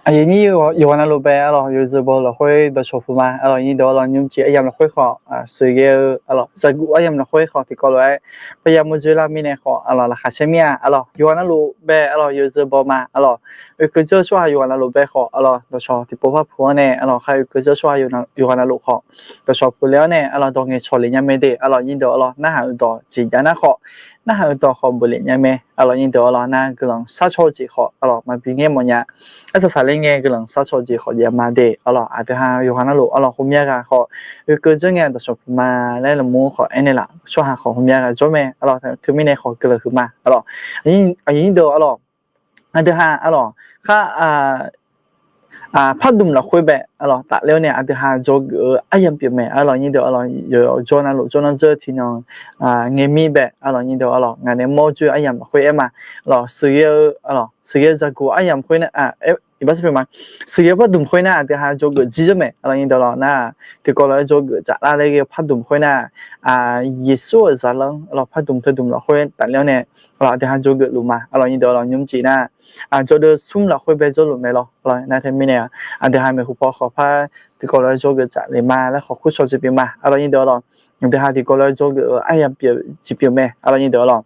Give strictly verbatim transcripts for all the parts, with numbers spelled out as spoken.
Aqyuif aqnyir yawqghaq navluf bae arlawq, yawzeu baw lafkhoer dawqcawq puq ma arlawq, nyir deuq arlawq, nymrcif aryamq lafkhoer khawf, sheuqghae-eu arlawq, zaqguq aryamq lafkhoer khawf tiqkawv lof-aer parya mawrjoe lar mirnae khawf arlawq, laqkhaq caer mir-a arlawq, yawqghaq navluf bae arlawq, yawzeu baw ma arlawq, oekeuv dzeur tsawrhaq yawqghaq navluf bae khawf arlawq, dawqcawq tiqpov par puq-awr nae arlawq, khar oekeuv dzeur tsawrhaq yawqghaq navluf khawf dawqcawq puq le-awr nae arlawq, dawq ngaeqcawq lef nya mae de arlawq, nyir deuq arlawq, narhaq-eu dawq jeq jav nar khawf, narhaq-eu dawq khawf beuq lef nya mae arlawq, nyir deuq arlawq, nar guiqlanq sharcaw-eu jeq khawf arlawq, maqbi ngaer mawf nya. Arsaq saqler ngae guiqlanq sharcaw-eu jeq khawf jav ma de arlawq, aqdui ha yawqghaq navluf arlawq, heumya ghaq khawf oekeuv dzeur ngae dawqcawq puq ma laer lafmuir khawf aernaeq laf, tsawrhaq khawf heumya ghaq jawr mae arlawq, teumirnae khawf guiqlanq huiq ma arlawq, aqyuif aqnyir deuq arlawq, aqdui ha arlawq, khar pardmq lafkhoer bae arlawq, tafler-awr nae aqdui ha dzawgeuf-eu aryamq pyeuf mae arlawq, nyir deuq arlawq, yawqjawr navluf jawrnar dzeur tiqnan ngae mir bae arlawq, nyir deuq arlawq, ngaq nae mawr dzoer aryamq lafkhoer aer ma arlawq, sheuqghae-eu arlawq, sheuqghae-eu zaqguq aryamq khoer nar, iqbax sar pyeuf ma, sheuqghae-eu pardmq khoer nar aqdui ha dzawgeuf jir dzeur mae arlawq, nyir deuq arlawq, nar tiqkawv lof-aer dzawgeuf tsaflar laer ghae-eu pardmq khoer nar, Yeqsur-euq zaqlanr arlawq, pardmq teudmq lafkhoer tafler-awr nae arlawq, aqdui ha dzawgeuf luf ma arlawq, nyir deuq arlawq, nymrcif nar jawrdeuv smr lafkhoer bae dzawrluf mae lawr arlawq, nar teumirnae aqdui ha maeqhu paw khawf par tiqkawv lof-aer dzawgeuf tsaf lef ma laer khawf kurcawq jeq pyeuf ma arlawq, nyir deuq arlawq, aqdui ha tiqkawv lof-aer dzawgeuf-eu aryamq pyeuf jeq pyeuf mae arlawq, nyir deuq arlawq.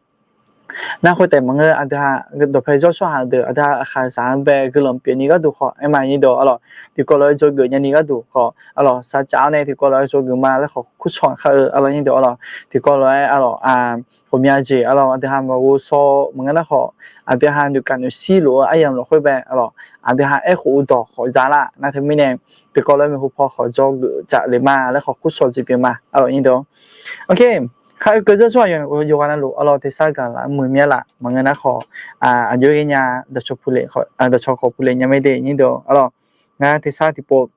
Nar khoertaef maqngeur, aqdui ha dawqpae jawrshawr haq deuq aqdui ha aqkhaq zaq-anr bae guiqlanq pyeuf ni gharduq khawf aer ma, nyir deuq arlawq, tiqkawv lof-aer dzawgeuf nyani gharduq khawf arlawq, saqcaf-awr nae tiqkawv lof-aer dzawgeuf ma laer khawf kurcawq kar-eu arlawq, nyir deuq arlawq, tiqkawv lof-aer arlawq, ghawqmya jeq arlawq, aqdui ha maqghov shaw maqngeur nar khawf, aqdui ha noeqkaq noeqshir luf-eu aryamq lafkhoer bae arlawq, aqdui ha aerkhof-eu dawq khawf za lar, nar teumirnae tiqkawv lof-aer maeqhu paw khawf dzawgeuf tsaf lef ma laer khawf kurcawq jeq pyeuf ma arlawq, nyir deuq. Khar oekeuv dzeur tsawrhaq yawqghaq navluf arlawq, tersar gaqlaf muiq mya laf maqngeur nar khawf, aqjox ghaenya dawqcawq khawf puq lef nya mae de, nyir deuq arlawq, ngar tersar tiqpov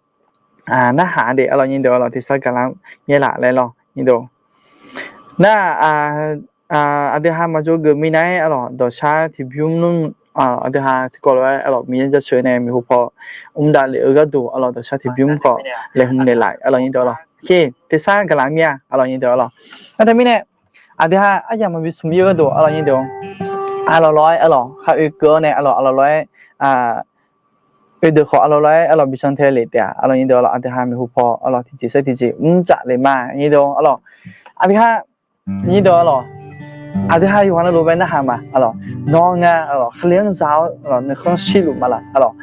narhaq de arlawq, nyir deuq arlawq, tersar gaqlaf mya laf laer lawr, nyir deuq. Nar aqdui ha maqdzawgeuf minav-aer arlawq, dawqshar tiqbymr nmr, aqdui ha tiqkawv lof-aer arlawq, Miqyaer jaceuq nae maeqhu paw mr davlef-eu gharduq arlawq, dawqshar tiqbymr khawf laeqhmq naeqlaf arlawq, nyir deuq arlawq. Tersar gaqlaf mir-a arlawq, nyir deuq arlawq. Nar teumirnae aqdui ha aryamq maqbi smq ir-eu gharduq arlawq, nyir deuq, arlawq lof-aer arlawq, khar oekeuv-awr nae arlawq, arlawq lof-aer oedeuq khawf arlawq lof-aer arlawq, bi can tae lef taef-a arlawq, nyir deuq arlawq, aqdui ha maeqhu paw arlawq, tiqjeq saer tiqjeq mr tsaf lef ma, nyir deuq arlawq. Aqdui ha, nyir deuq arlawq, aqdui ha yawqghaq navluf bae narhaq ma arlawq, nawr ngar arlawq, Kali-anr za-awr arlawq, nuikhanr shirluf ma laf arlawq,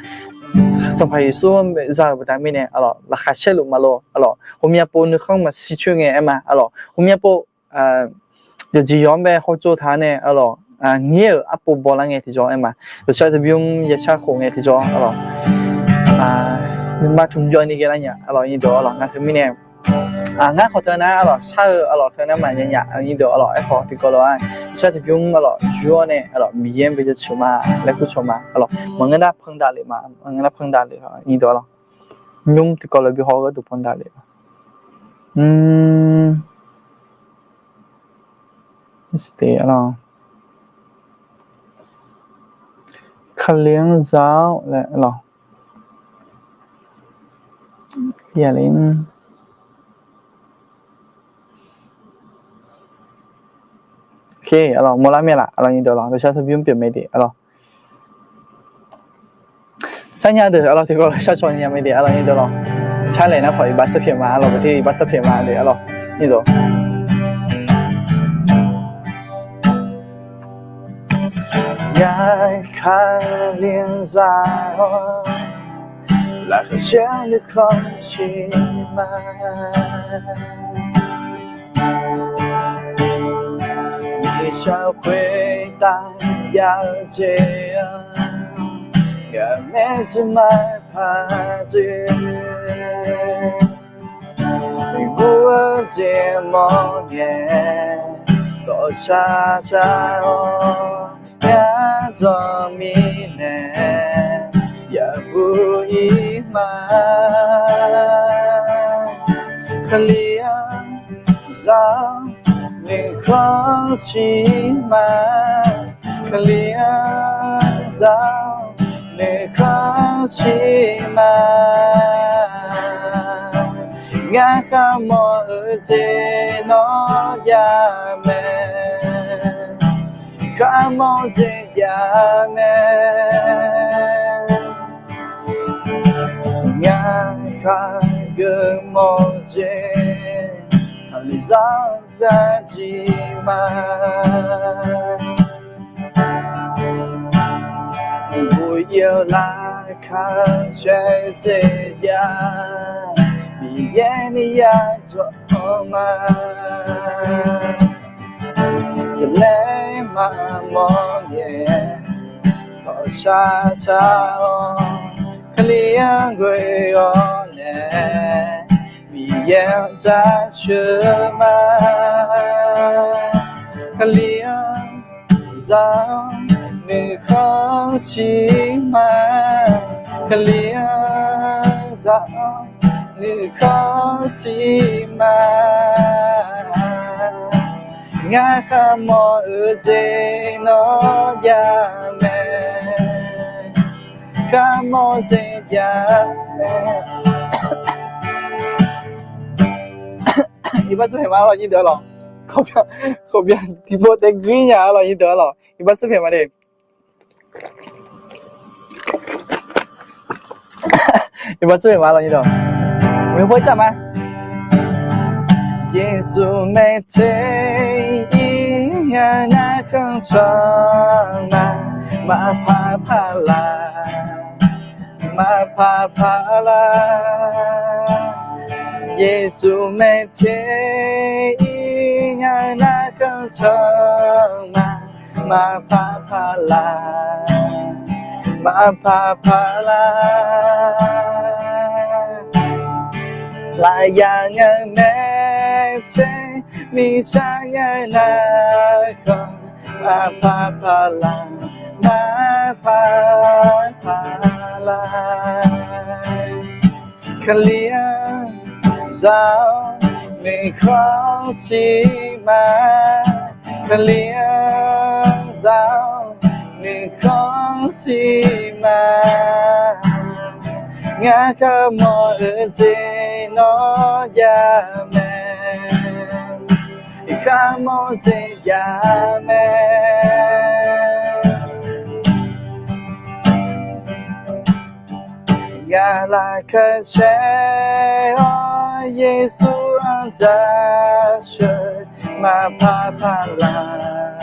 Sanqpaq Yeqsur-anr za-euq baqda mirnae arlawq, laqkhaq caerluf ma lor arlawq, ghawqmya pov nuikhanr maqshir coer ngae aer ma arlawq, ghawqmya pov yawqjeq yawq-anr bae hawtsov taq-awr nae arlawq, ngaer-euq arpov bawlar ngae tiqjawr aer ma, dawqshar tiqbymr yacar khof ngae tiqjawr arlawq, nuima tmq jawr ni ghae lar nya arlawq, nyir deuq arlawq, nar teumirnae ngar khawf teu nar arlawq, shar-eu arlawq teu nar maqnya nya, nyir deuq arlawq, aerkhawf tiqkawv lof-aer dawqshar tiqbymr arlawq yur-awr nae arlawq, Miqyaer-anr bae jaceuq ma laer kurcawq ma arlawq, maqngeur nar pandav lef ma, maqngeur nar pandav lef, nyir deuq arlawq, nymr tiqkawv lof bi haw-eu gharduq pandav lef Kali-anr za-awr laer arlawq, ya le, arlawq, mawrlar mae laf arlawq, nyir deuq arlawq, dawqshar tiqbymr pyeuf mae de arlawq. Sharnya deuq arlawq, tiqkawv lof-aer sharcaw nya mae de arlawq, nyir deuq arlawq. Sharlaeq nar khawf iqbax sarpyaeq ma arlawq, baqti iqbax sarpyaeq ma de arlawq, nyir deuq. Ngaq Kali-anr za-awr laqkhaq caer nuikhanr shir ma. Miqshaq khoertav jav-eu jeq-anr, ngaq maerjuif maqpaq jeq, iqbuv-eu jeq mawrngae dawqshar shar-awr, ngar dzawr mirnae yaqguv ir ma. Kali-anr za-awr nuikhanr shir ma. Kali-anr za-awr nuikhanr shir ma. Ngar kharmawr-eu jeq nawr jav mae. Kharmawr jeq jav mae. Zanr dav jiq ma. Buq-ir-eu lavkaq caev tseq jav, Miqyaer ni yadawq ma. Taqlaer maqmawr ngae, dawqshaq shaq-awr, Kali-anr ghoe-awr nae, Miqyaer-anr jaceuq ma. Kali-anr za-awr nuikhanr siq ma. Kali-anr za-awr nuikhanr siq ma. Ngar kharmawr-eu jeq nawr jav mae. Kharmawr jeq jav mae. Iqbax tsawrhaq ma arlawq nyir deuq arlawq. Khawqbyan tiqpov taef guir nya arlawq nyir deuq arlawq. Iqbax tsawrhaq ma de. Iqbax tsawrhaq ma arlawq nyir deuq. Maqpar cav ma. Yeqsur maeqtser-ir, ngaq narkhan cawq ma. Maqpar paq laq, maqpar paq laq. Yeqsur maeqtser-ir, ngaq narkhan cawq ma. Maqpar paq laq, maqpar paq laq. Lafyaq ngae maeqtser, mirtsaq ngae narkhan, maqpar paq laq, maqpar paq laq. Kali-anr za-awr nuikhanr siq ma. Kali-anr za-awr nuikhanr siq ma. Ngar kharmawr-eu jeq nawr jav mae. Kharmawr jeq jav mae. Ngaq laqkhaq caer-awr Yeqsur-anr jaceuq, maqpar paq laq,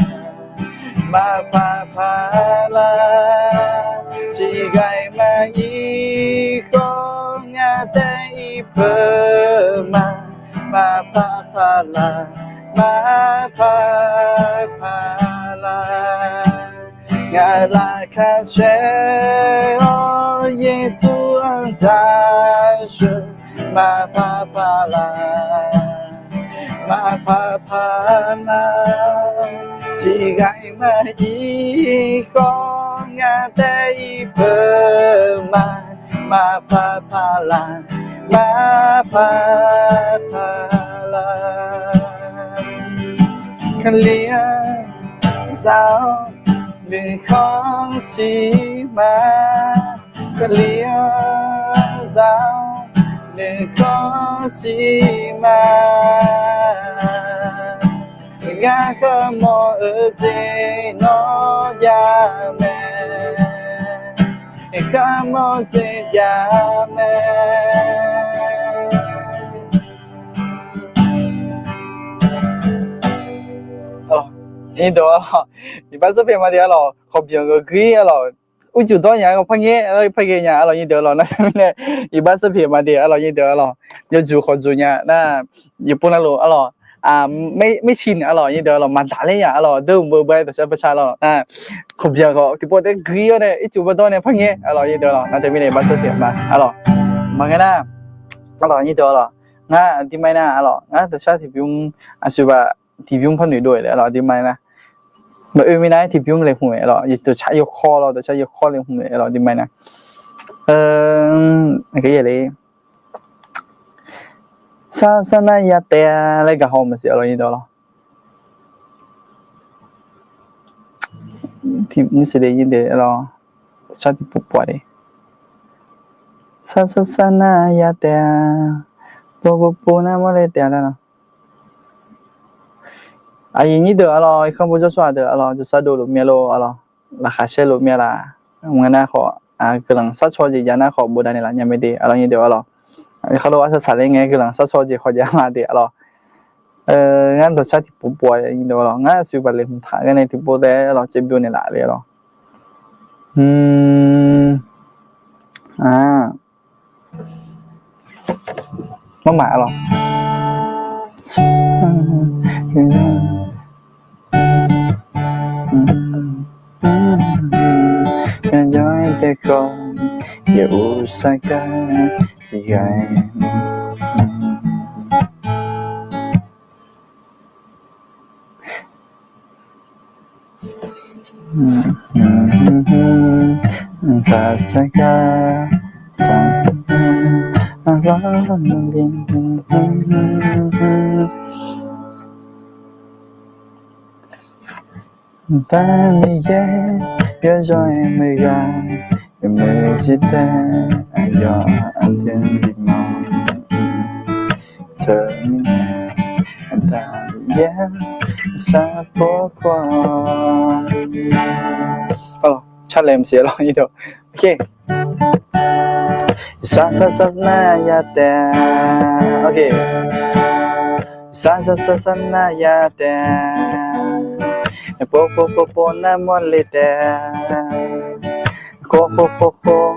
maqpar paq laq. Tiqghaq-iq maqir khawf, ngaq taef-ir peuq ma. Maqpar paq laq, maqpar paq laq. Ngaq laqkhaq caer-awr Yeqsur-anr jaceuq, maqpar paq laq, maqpar paq laq. Tiqghaq-iq maqir khawf, ngaq taef-ir peuq ma. Maqpar paq laq, maqpar paq laq. Kali-anr za-awr nuikhanr siq ma. Kali-anr za-awr nuikhanr siq ma. Ngar kharmawr-eu jeq nawr jav mae. Kharmawr jeq jav mae. Iqbax sarpyaeq ma de arlawq, khawqbyanq ghawqguir arlawq, urcuf dawr nya-aer par ngaer par ghae nya arlawq nyir deuq arlawq. Nar mirnae iqbax sarpyaeq ma de arlawq nyir deuq arlawq, yawjuq khawqjuq nya nar, yawpov navluf arlawq, maerciq arlawq nyir deuq arlawq, maqdaq ler nya arlawq, deur uqbeu beu-aer dawqshar barca arlawq nar, khawqbyanq khawf tiqpov taef guir-awr nae ircuf bawdawr nae par ngaer arlawq nyir deuq arlawq. Nar teumirnae iqbax sarpyaeq ma arlawq, maqngae nar arlawq nyir deuq arlawq. Ngar aqdirma-aer nar arlawq, ngar dawqshar tiqbymr aqsur baf tiqbymr par noeqdov-aer arlawq, aqdirma-aer nar, maqoe mirnae-aer tiqbymr laeqhmq-aer arlawq, dawqshar yawkawr lawr, dawqshar yawkawr laeqhmq-aer arlawq, aqdirma-aer nar, aqgeu yaeq le, sar sar nar ya taef-a laer gaq haw maqsiq arlawq nyir deuq arlawq. Tiqmr seq de nyir deuq arlawq, dawqshar tiqpov pov-a de, sar sar sar nar ya taef-a, pov pov pov nar mawrle taef-a nar lawq. Aqyuif nyir deuq arlawq, irkanr bujawr tsawrhaq deuq arlawq, jawrshar dov luf myav lor arlawq, laqkhaq shaer luf myav laf. Ngar nar khawf, guiqlanq sharcaw jeq jav nar khawf bofdav naeqlaf nya mae de arlawq nyir deuq arlawq. Kharlof arsaq saqler ngae guiqlanq sharcaw jeq khawf jav ma de arlawq. Ngar dawqshar tiqpov pov-a nyir deuq lawq, ngar aqsur baqleq hmq taq ghae nae tiqpov taef-aer lawq, caevbyov naeqlaf le lawq. Maqmaq lawq. Yawqyawr-aer taef khawf, yawuiq sar gar tiqghaq-aer Saqsaq gar tsaq-a, arlawr maqbi. Aqda Miqyaer yawzawr-aer muiq ghaq, yawmuiq jir taef aqyawf aqdui-anr bimawr. Teumirnae Aqda Miqyaer sharpov khof-a. Car laeq maqsiq lawq. Sar sar sar nar ya taef. Sar sar sar sar nar ya taef. Pov pov pov pov nar mawrle taef. Khof khof khof khof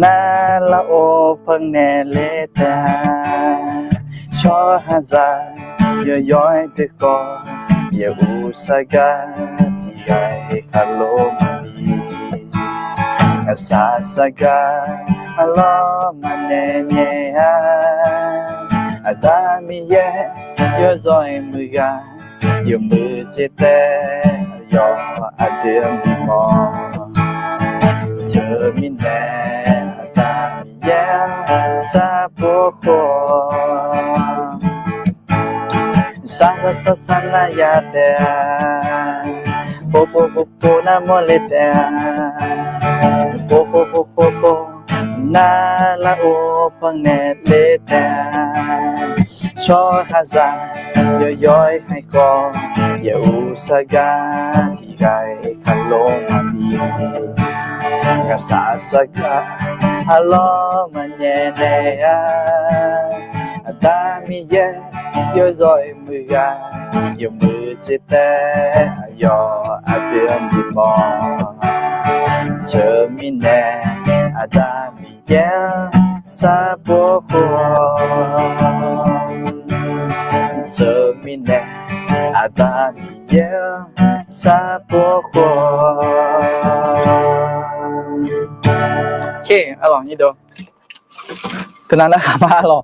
nar lar or pannaeq le taef. Tsawrhaqzaq yawqyawr-aer taef khawf, yawuiq sar gar tiqghaq-aer khaqlo maqbi. Saqsaq gar arlawr maqnaeq naeq-a. Aqda Miqyaer yawzawr-aer muiq ghaq, yawmuiq jir taef aqyawf aqdui-anr bimawr. Teumirnae Aqda Miqyaer sharpov khof-a. Sar sar sar sar nar ya taef. Pov pov pov pov nar mawrle taef. Khof khof khof khof khof nar lar or pannaeq le taef. Tsawrhaqzaq yawqyawr-aer haeq khawf, yawuiq sar gar tiqghaq-aer khaqlo maqbi. Saqsaq gar arlawr maqnaeq naeq-a. Aqda Miqyaer yawzawr-aer muiq ghaq, yawmuiq jir taef aqyawf aqdui-anr bimawr. Teumirnae Aqda Miqyaer sharpov khof-a. Teumirnae Aqda Miqyaer sharpov khof-a. Arlawq nyir deuq, teunav narhaq ma arlawq.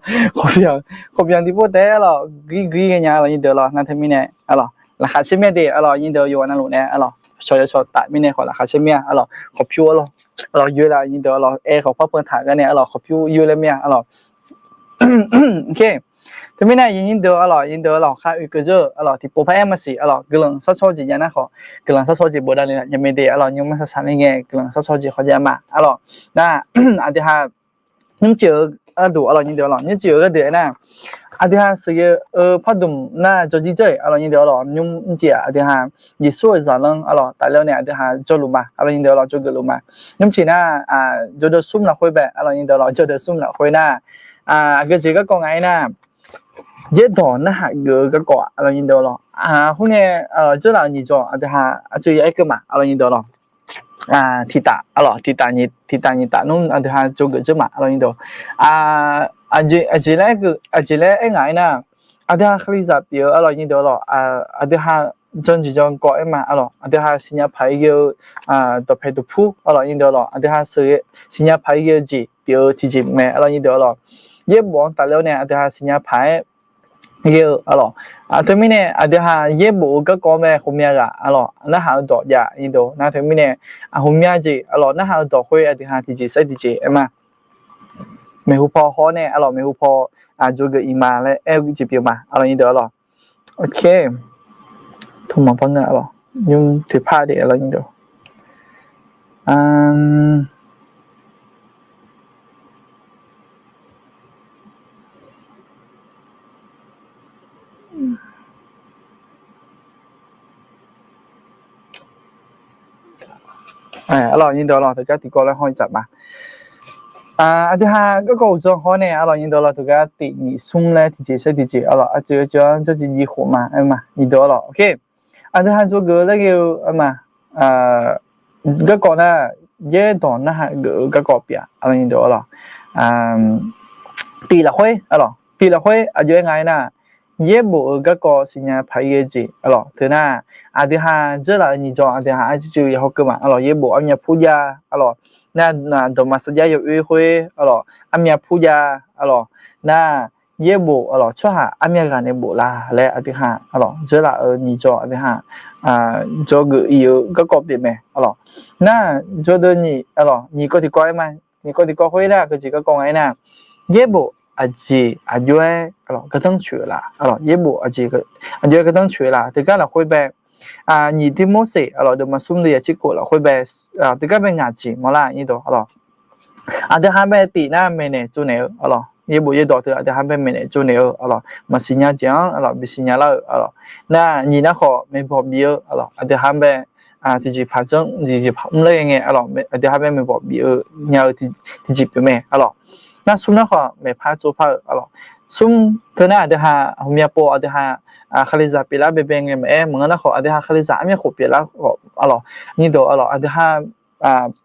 Khawqbyanq tiqpov taef-aer arlawq, guir guir ghaenya arlawq nyir deuq lawq. Nar teumirnae arlawq laqkhaq caer mir-a de arlawq nyir deuq, yawqha navluf nae arlawq shawq yawshawq taf mirnae khawf laqkhaq caer mir-a arlawq. Khawqpyur arlawq, arlawq yoe laf nyir deuq arlawq, aer khawf par peuvtaq gar nae arlawq khawqpyur yoe laer mir-a arlawq. Teumirnae aqyuif nyir deuq arlawq, nyir deuq arlawq, khar oekeuv dzeur arlawq, tiqpov par-aer maqsiq arlawq, guiqlanq sharshawr jeq jav nar khawf, guiqlanq sharshawr jeq bofdav le nya mae de arlawq, nymr marsaq saq le ngae guiqlanq sharshawr jeq khawf jav ma arlawq. Nar aqdui ha nymrcif-eu gharduq arlawq nyir deuq arlawq, nymrcif-eu gharduq aernar, aqdui ha sheuqghae-eu pardmq nar jawrjir dzeur-iq arlawq nyir deuq arlawq, nymrcif-aq aqdui ha Yeqsur-euq zaqlanr arlawq tafler-awr nae aqdui ha jawrluf ma arlawq nyir deuq arlawq, jawrgeuf luf ma. Nymrcif nar jawrdaw smr lafkhoer bae arlawq nyir deuq arlawq, jawrdaw smr lafkhoer nar, aqgeu jeq garkawv nga aernar, yaerdawq narhaq geuf-eu garkawv arlawq nyir deuq arlawq, khoerngae dzeurlaf-euq nyiq jawq aqdui ha aqceuv ya aer keuv ma arlawq nyir deuq arlawq. Tiqtaf arlawq, tiqtaf nyiq taf nmr aqdui ha jawrgeuf dzeur ma arlawq nyir deuq. Aqjeq laer aer ngaq aernar, aqdui ha Kalizaq pyeuf-eu arlawq nyir deuq arlawq, aqdui ha janjeq jankawv aer ma arlawq, aqdui ha siqnya paq-aer ghae-eu dawqpae dawqpur arlawq nyir deuq arlawq, aqdui ha sheuqghae siqnya paq-aer ghae-eu jeq pyeuf-eu tiqjeq mae arlawq nyir deuq arlawq. Yaerbof-anr tafler-awr nae aqdui ha siqnya paq-aer ghae-eu arlawq. Teumirnae aqdui ha yaerbof-eu garkawv mae, ghawqmya ghaq arlawq narhaq-eu dawq jav nyir deuq nar teumirnae, ghawqmya jeq arlawq narhaq-eu dawq khoer aqdui ha tiqjeq saer tiqjeq aer ma. Maeqhu paw haw-awr nae arlawq, maeqhu paw jawrgeuf iq ma laer aer-eu jeq pyeuf ma arlawq nyir deuq arlawq. Ok, tmq par ngeur arlawq, nymr toeqpar de arlawq nyir deuq. Arlawq nyir deuq arlawq, teugar tiqkawv laer hawr-iq tsaf ma. Aqdui ha garkawv uqdzan hawr nae arlawq nyiq dawq lawq teugar tiq nyiq smr laer tiqjeq saer tiqjeq arlawq aqceuq aqceuq-anr jawrjiv jiv khof ma aer ma nyiq dawq arlawq. Oke, aqdui ha dzawgeuf-eu laer ghae-eu aer ma, garkawv nar, yaerdawq narhaq geuf-eu garkawv pyeuf-a arlawq nyiq dawq arlawq. Tiq lafkhoer arlawq, tiq lafkhoer aqjox-aer nga aer nar, yaerbof-euq garkawv siqnya paq-ir ghae jeq arlawq teu nar, aqdui ha dzeurlaf-eu nyiq jawr aqdui ha arjir cuiv yahaw keuv ma arlawq yaerbof armyav pur jav arlawq. Nar, dawqma sarjax yawoer khoer arlawq armyav pur jav arlawq. Nar, yaerbof arlawq tsawrhaq armyav ghaq nae bof la laer aqdui ha arlawq dzeurlaf-eu nyiq jawr aqdui ha dzawgeuf-ir-eu garkawv pyeuf mae arlawq. Nar, jawrdeuv nyiq arlawq nyiq kawv tiqkawv aer ma, nyiq kawv tiqkawv khoer nar keujeq garkawv nga aer nar, yaerbof aqjeq aqjox-aer arlawq gardanr coeq-eu la arlawq yaerbof aqjeq aqjox-aer gardanr coeq-eu la teugar lafkhoer bae, nyiq Tirmorseq arlawq dawqma smr deuv yaqcir khof lafkhoer bae, teugar bae ngaq jeq mawrlar nyiq dawq arlawq. Aqdui ha bae tiq nar maeqnaeq tsovnaeq-eu arlawq yaerbof yaerdawq teu aqdui ha bae maeqnaeq tsovnaeq-eu arlawq maqsiq nya jeq-anr arlawq bisiq nya lar-euq arlawq. Nar nyiq nar khawf maeqbawq bif-eu arlawq aqdui ha bae tiqjeqpaq janr tiqjeqpaq mr laer ghae ngae arlawq aqdui ha bae maeqbawq bif-eu nya-eu tiqjeq pyeuf mae arlawq. Nar smr nar khawf maeqpar tsovpar-eu arlawq. Smr teu nar aqdui ha hmqmya pov aqdui ha kalizaq pyeuflar baebae ngae maqaer maqngeur nar khawf aqdui ha kalizaq armyav khof pyeuflar khawf arlawq nyiq dawq arlawq aqdui ha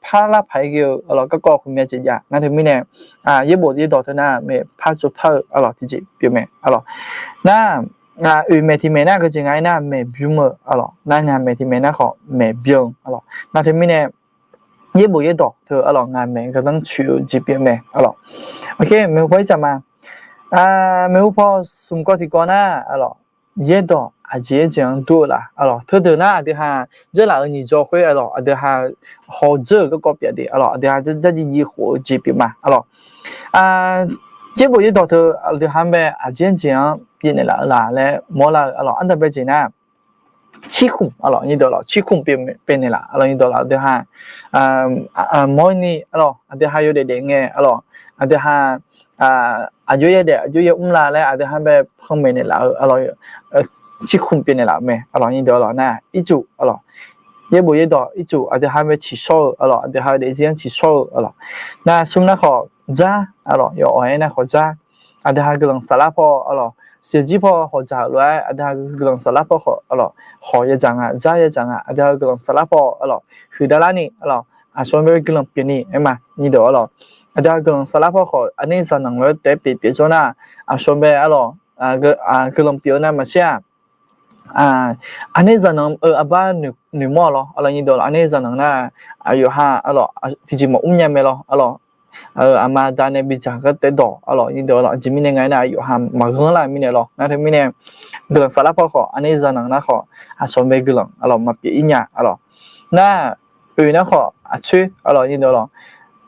parlar paq-aer ghae-eu arlawq garkawv hmqmya jeq jav nar teumirnae, yaerbof yaerdawq teu nar maeqpar tsovpar-eu arlawq tiqjeq pyeuf mae arlawq. Nar, oeq maeq tiq maeq nar keujeq nga aer nar maeqbymr-eu arlawq nar ngaq maeq tiq maeq nar khawf maeqbyan arlawq nar teumirnae, yaerbof yaerdawq teu arlawq ngaq maeq gardanr coeq-eu jeq pyeuf mae arlawq. Oke, maeqhu paw-ir tsaq ma. Maeqhu paw smq kawv tiqkawv nar arlawq yaerdawq aqjeq-aer jeq-anr dur-eu la arlawq teudeuq nar aqdui ha dzeurlaf-eu nyiq jawr khoer arlawq aqdui ha hawdzeur-euq garkawv pyeuf de arlawq aqdui ha jarjir jiv khof-eu jeq pyeuf ma arlawq. Yaerbof yaerdawq teu aqdui ha-anr bae aqjeq-aer jeq-anr pyeuf naeqlaf-eu la laer mawrlar-eu arlawq ardanq bae jeq nar, cirkhmq arlawq nyiq dawq lawq cirkhmq pyeuf naeqlaf arlawq nyiq dawq lawq aqdui ha mawrni arlawq aqdui ha yawdaef daef ngae arlawq aqdui ha aqjox-aer daef aqjox-aer mr la laer aqdui ha bae panmaeq naeqlaf-eu arlawq, cirkhmq pyeuf naeqlaf-euq mae arlawq nyiq dawq lawq nar ircuf arlawq yaerbof yaerdawq ircuf aqdui ha bae ciqshawr-eu arlawq aqdui ha-eu daefzir-anr ciqshawr-eu arlawq. Nar smr nar khawf dzar arlawq yawawq-aer nar khawf dzar aqdui ha guiqlanq saflar paw arlawq siqjir paw hawq dzaq-euq lof-aer aqdui ha guiqlanq saflar paw khawf arlawq hawq yadzaq nga dzar yadzaq nga aqdui ha guiqlanq saflar paw arlawq huiqdav larni arlawq aqsur bae guiqlanq pyeufni aer ma nyiq dawq arlawq. Aqdui ha guiqlanq saflar paw khawf aqner zaqnanq lof-aer taef pyeuf pyeuf jawr nar aqsur bae arlawq guiqlanq pyeuf-eu nar maqshir-aq aqner zaqnanq-eu arbar noeqmawr-a lawr arlawq nyiq dawq lawq aqner zaqnanq nar aqyawf ha arlawq tiqjeq maqmr nya mae lawr arlawq. Aqma aqda nae bidzaq gharduq taef dawq arlawq nyiq dawq lawq aqjeq mirnae nga aer nar aqyawf ha maqghanr lar-eu mirnae lawr nar teumirnae guiqlanq saflar paw khawf aqner zaqnanq nar khawf aqsur bae guiqlanq arlawq maqpyeuf-ir nya arlawq. Nar oeq nar khawf aqcoer arlawq nyiq dawq lawq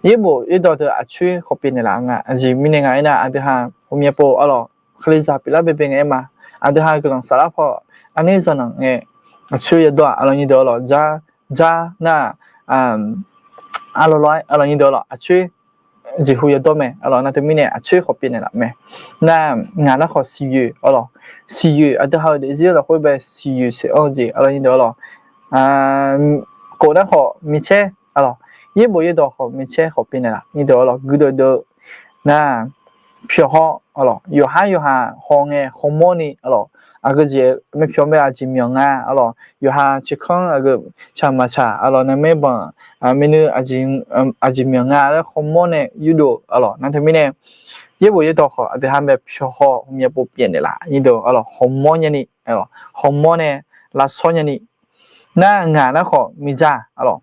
yaerbof yaerdawq teu aqcoer khawf pyeuf naeqlaf nga aqjeq mirnae nga aer nar aqdui ha ghawqmya pov arlawq kalizaq pyeuflar baebae ngae aer ma aqdui ha guiqlanq saflar paw aqner zaqnanq ngae aqcoer yadawr-aq arlawq nyiq dawq lawq dzar dzar nar arlawq lawq-aer arlawq nyiq dawq lawq aqcoer jeqhu yadawr mae arlawq nar teumirnae aqcoer khawf pyeuf naeqlaf mae. Nar ngaq nar khawf siqyoeq arlawq siqyoeq aqdui ha-eu daefzir lafkhoer bae siqyoeq saeq-anr-eu jeq arlawq nyiq dawq lawq kof nar khawf micaer arlawq yaerbof yaerdawq khawf micaer khawf pyeuf naeqlaf nyiq dawq lawq guirdeuv deuv nar pyawq haw arlawq yawqhar yawqha haw ngae hawmawr ni arlawq aqgeu jeq mae pyawq bae aqjeq myawq nga arlawq yawqha ceqkanr aqgeu caq maqcaq arlawq navmaer banq maeqnui aqjeq myawq nga laer hawmawr nae yurdov arlawq nar teumirnae yaerbof yaerdawq khawf aqdui ha bae pyawq haw ghawqmya pov pyeuf naeqlaf nyiq dawq arlawq hawmawr nyani hawmawr nae lavshawr nyani nar ngaq nar khawf miqdzaq arlawq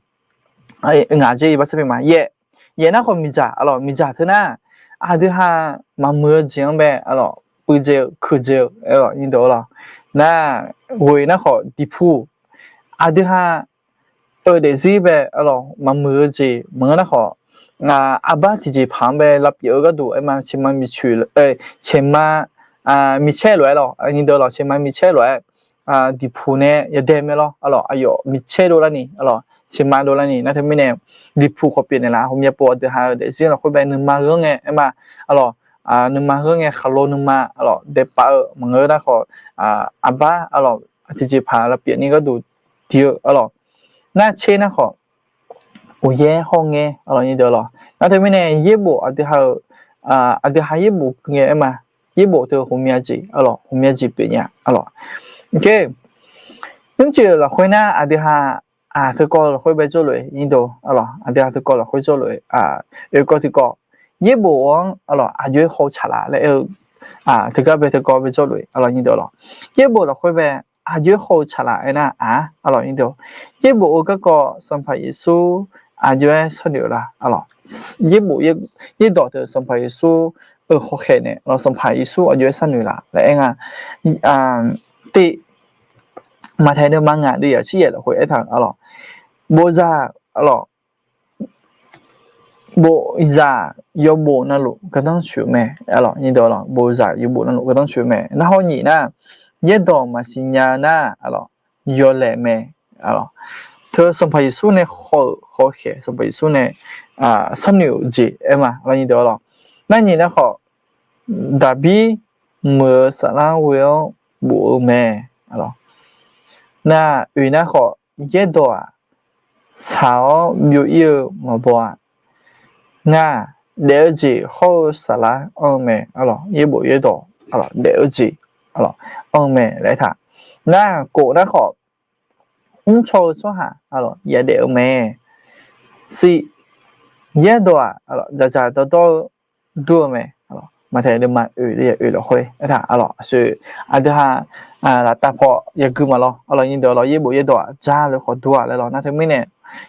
ngaq jeq iqbax sarpyeuf ma yaef yaef nar khawf miqdzaq arlawq miqdzaq teu nar aqdui ha maqmuiq-eu jeq-anr bae arlawq puivdzae-eu kuivdzae-eu arlawq nyiq dawq lawq nar ghoeq nar khawf diqpu aqdui ha-eu daefzir bae arlawq maqmuiq-eu jeq maqngeur nar khawf arbar tiqjeqpaq-anr bae lavpyeuf-eu gharduq aer ma ceqma miqcoeq ceqma micaer lof-aer lawq nyiq dawq lawq ceqma micaer lof-aer diqpu nae yadae mae lawr arlawq aqyawf micaer dovlarni arlawq ceqma dovlarni nar teumirnae diqpu khawf pyeuf naeqlaf ghawqmya pov aqdui ha-eu daefzir lafkhoer bae nuima ghanr ngae aer ma arlawq nuima ghanr ngae khaqlo nuima arlawq daepaf-eu maqngeur nar khawf arbar arlawq tiqjeqpaq lavpyeuf ni gharduq diq-eu arlawq nar tser nar khawf uqyaer hawr ngaer, aqlawq nyi deuq lawq. Nar teumirnae yaerbof aqdui ha-euq, aqdui ha yaerbof gui ngae aer ma. Yaerbof teu ghawqmya jeq, aqlawq ghawqmya jeq pyeuf nya, aqlawq. Nymrcif lafkhoer nar aqdui ha, aq, teukawv lafkhoer bae jawrluf-eu nyi deuq, aqlawq aqdui ha teukawv lafkhoer jawrluf-eu, oekawv tiqkawv, yaerbof-anr, aqlawq aqjox-aer haw-eu tsaqlaq laer aer-eu, teugar bae teukawv bae jawrluf-eu, aqlawq nyi deuq lawq. Yaerbof lafkhoer bae aqjox-aer haw-eu tsaqlaq aernar, aq, aqlawq nyi deuq, yaerbof-eu garkawv Sanqpaq Yeqsur aqjox-aer sharnoeq-eu la, aqlawq. Yaerbof yaerdawq teu Sanqpaq Yeqsur-euq hawkhaeq nae, aqlawq Sanqpaq Yeqsur aqjox-aer sharnoeq la laer aer nga. Tiv, Maqtaeq deuvma ngaq deuv yaq shir yaeq lafkhoer aertaq-euq, aqlawq, bof zaq, aqlawq, bof zaq yawbof navluf gardanr coeq-eu mae, aqlawq nyi deuq, aqlawq bof zaq yawbof navluf gardanr coeq-eu mae. Narhaq nyiq nar, yaerdawq maqsiq nya-eu nar, aqlawq, yawlaeq mae, aqlawq. Teu Sanqpaq Yeqsur nae haw-euq hawkhaeq, Sanqpaq Yeqsur nae sharnoeq-euq jeq aer ma, aqlawq nyi deuq, aqlawq. Nar nyiq nar khawf, Daqbir muiq-eu saflar ghoe-awr bof-eu mae, aqlawq. Nar oeq nar khawf, yaerdawq-aq, saq-awr byov-ir-eu maqbaw-a. Ngar, daef-eu jeq hawr-eu saflar anr-eu mae, aqlawq. Yaerbof yaerdawq, aqlawq, daef-eu jeq, aqlawq, anr-eu mae laer aertaq. Nar kof nar khawf, mrcaw-eu tsawrhaq, aqlawq, yadaef-eu mae. Siq, yaerdawq-aq, dzaqdzaq dawrdawr-eu dur-eu mae. Maqtaeq deuvma oeq, oeq lafkhoer aertaq, aqlawq, aqshoe, aqdui ha laftav paw yagui maqlawr, aqlawq nyi deuq, aqlawq, yaerbof yaerdawq-aq dzar lof khawf dur-a laer lawr. Nar teumirnae,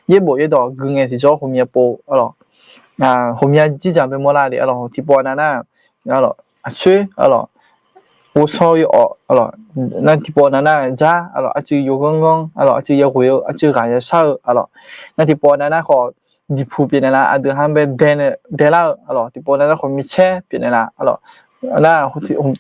yaerbof yaerdawq gui ngae tiqjawr ghawqmya pov, aqlawq, ghawqmya jir dzaq bae mawrlar de, aqlawq, tiqpov nav nar, aqcoer, aqlawq, ghovshaw yaw-awq, aqlawq, nar tiqpov nav nar dzar, aqlawq, aqcuiv yawghanr ghanr, aqlawq, aqcuiv yaghoeq-eu, aqcuiv ghaq yashar-eu, aqlawq, nar tiqpov nav nar khawf, diqpuq pyeufnaeq laf, aqdui ha bae daelar-eu, aqlawq, tiqpov nav nar khawf micaer pyeufnaeq laf, aqlawq, nar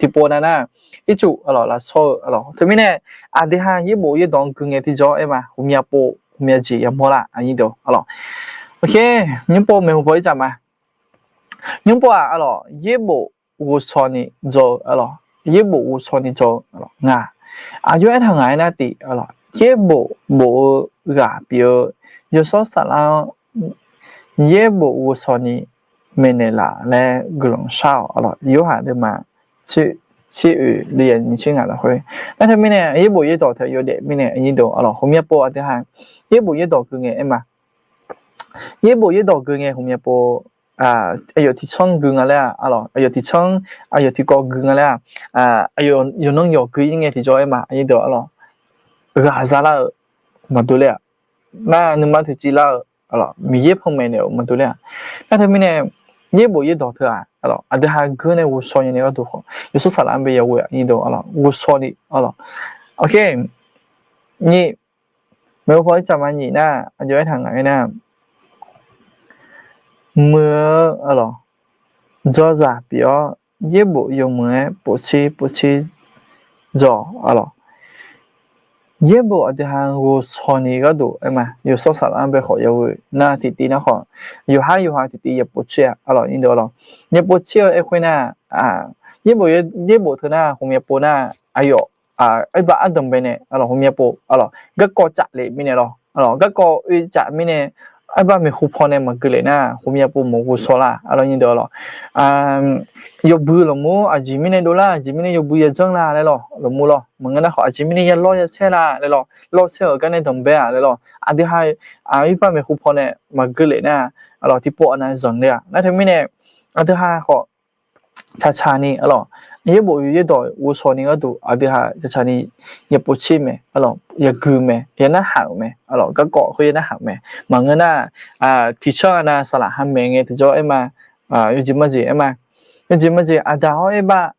tiqpov nav nar, ircuf, aqlawq, lafsawr-eu, aqlawq, teumirnae, aqdui ha yaerbof yaerdawq-anr gui ngae tiqjawr aer ma, ghawqmya pov, ghawqmya jeq yamawr lar, aqnyir deuq, aqlawq. Nymr pov maeqhu paw ircaf ma. Nymr pov-aq, aqlawq, yaerbof ghovshaw ni dzaw-eu, aqlawq, yaerbof ghovshaw ni dzaw-eu, aqlawq, nga. Aqjox aertaq ngaq-aer nar tiv, aqlawq, yaerbof bof-eu ghaq pyeuf-eu yawshawr saflar-anr yaerbof ghovshaw ni maeqnaeq laf laer guiqlanq shar-awq, aqlawq, Yorhaq deuvma tser oeq le ya nyiq tser ngaq lafkhoer. Nar teumirnae yaerbof yaerdawq teu yawdaef mirnae aqnyir deuq, aqlawq, ghawqmya pov aqdui ha yaerbof yaerdawq gui ngae aer ma. Yaerbof yaerdawq gui ngae ghawqmya pov, aqyawf tiqcanr gui nga laer-aq, aqlawq, aqyawf tiqcanr, aqyawf tiqkawv gui nga laer-aq, aqyawf yawqnan yawq gui-ir ngae tiqjawr aer ma, aqnyir deuq, aqlawq, ghaq zalar-eu maqdur ler-aq, nar nuima toeqciv lar-eu, aqlawq, Miqyaer panmaeq naeq-euq maqdur ler-aq. Nar teumirnae, yaerbof yaerdawq teu-aq, aqlawq, aqdui ha gui nae ghovshaw nya ni gharduq khawf, yawshawr saflar-anr bae yawoe-aq, aqnyir deuq, aqlawq, ghovshaw ni, aqlawq. Nyiq, maeqhu paw ircaf ma nyiq nar, aqjox aertaq ngaq-aer nar, muiq-eu, aqlawq, dzawzaq pyeuf-awr yaerbof yawmuiq-aer povtser povtser dzaw, aqlawq. Yaerbof aqdui ha ghovshaw ni gharduq aer ma, yawshawr saflar-anr bae khawf yawoe nar tiqtiv nar khawf, yawqhar yawqha tiqtiv yapovtser-a, aqlawq, nyirdeuq, aqlawq. Yapovtser-eu aer khoer nar, yaerbof, yaerbof teu nar ghawqmya pov nar, aqyawf, aerbar ardanq bae nae, aqlawq, ghawqmya pov, aqlawq, garkawv caf lef mirnae lawr, aqlawq, garkawv oe caf mirnae, aerbar maeqhu paw nae maqgui lef nar ghawqmya pov maqghovshaw lar, aqlawq, nyirdeuq, aqlawq. Yawbui lafmur aqjeq mirnae dovlar, aqjeq mirnae yawbui yajanr la laer lawr, lafmur lawr, maqngeur nar khawf aqjeq mirnae yalawr yasaer la laer lawr, lawrsaer-euq gar nae danqbae-a laer lawr, aqdui ha, aerbar maeqhu paw nae maqgui lef nar, aqlawq, tiqpov aqnav zanqler-a. Nar teumirnae, aqdui ha khawf, caqcaq ni, aqlawq, yaerbof yaerdawq ghovshaw ni gharduq aqdui ha caqcaq ni yapovtser mae, aqlawq, yagui mae, yanarhaq-euq mae, aqlawq, garkawv khoer yanarhaq-euq mae. Maqngeur nar, tiqcanr aqnav saqlaq ha maeq ngae tiqjawr aer ma, yawjeq majeq aer ma, yawjeq majeq aqda hawr aerbar,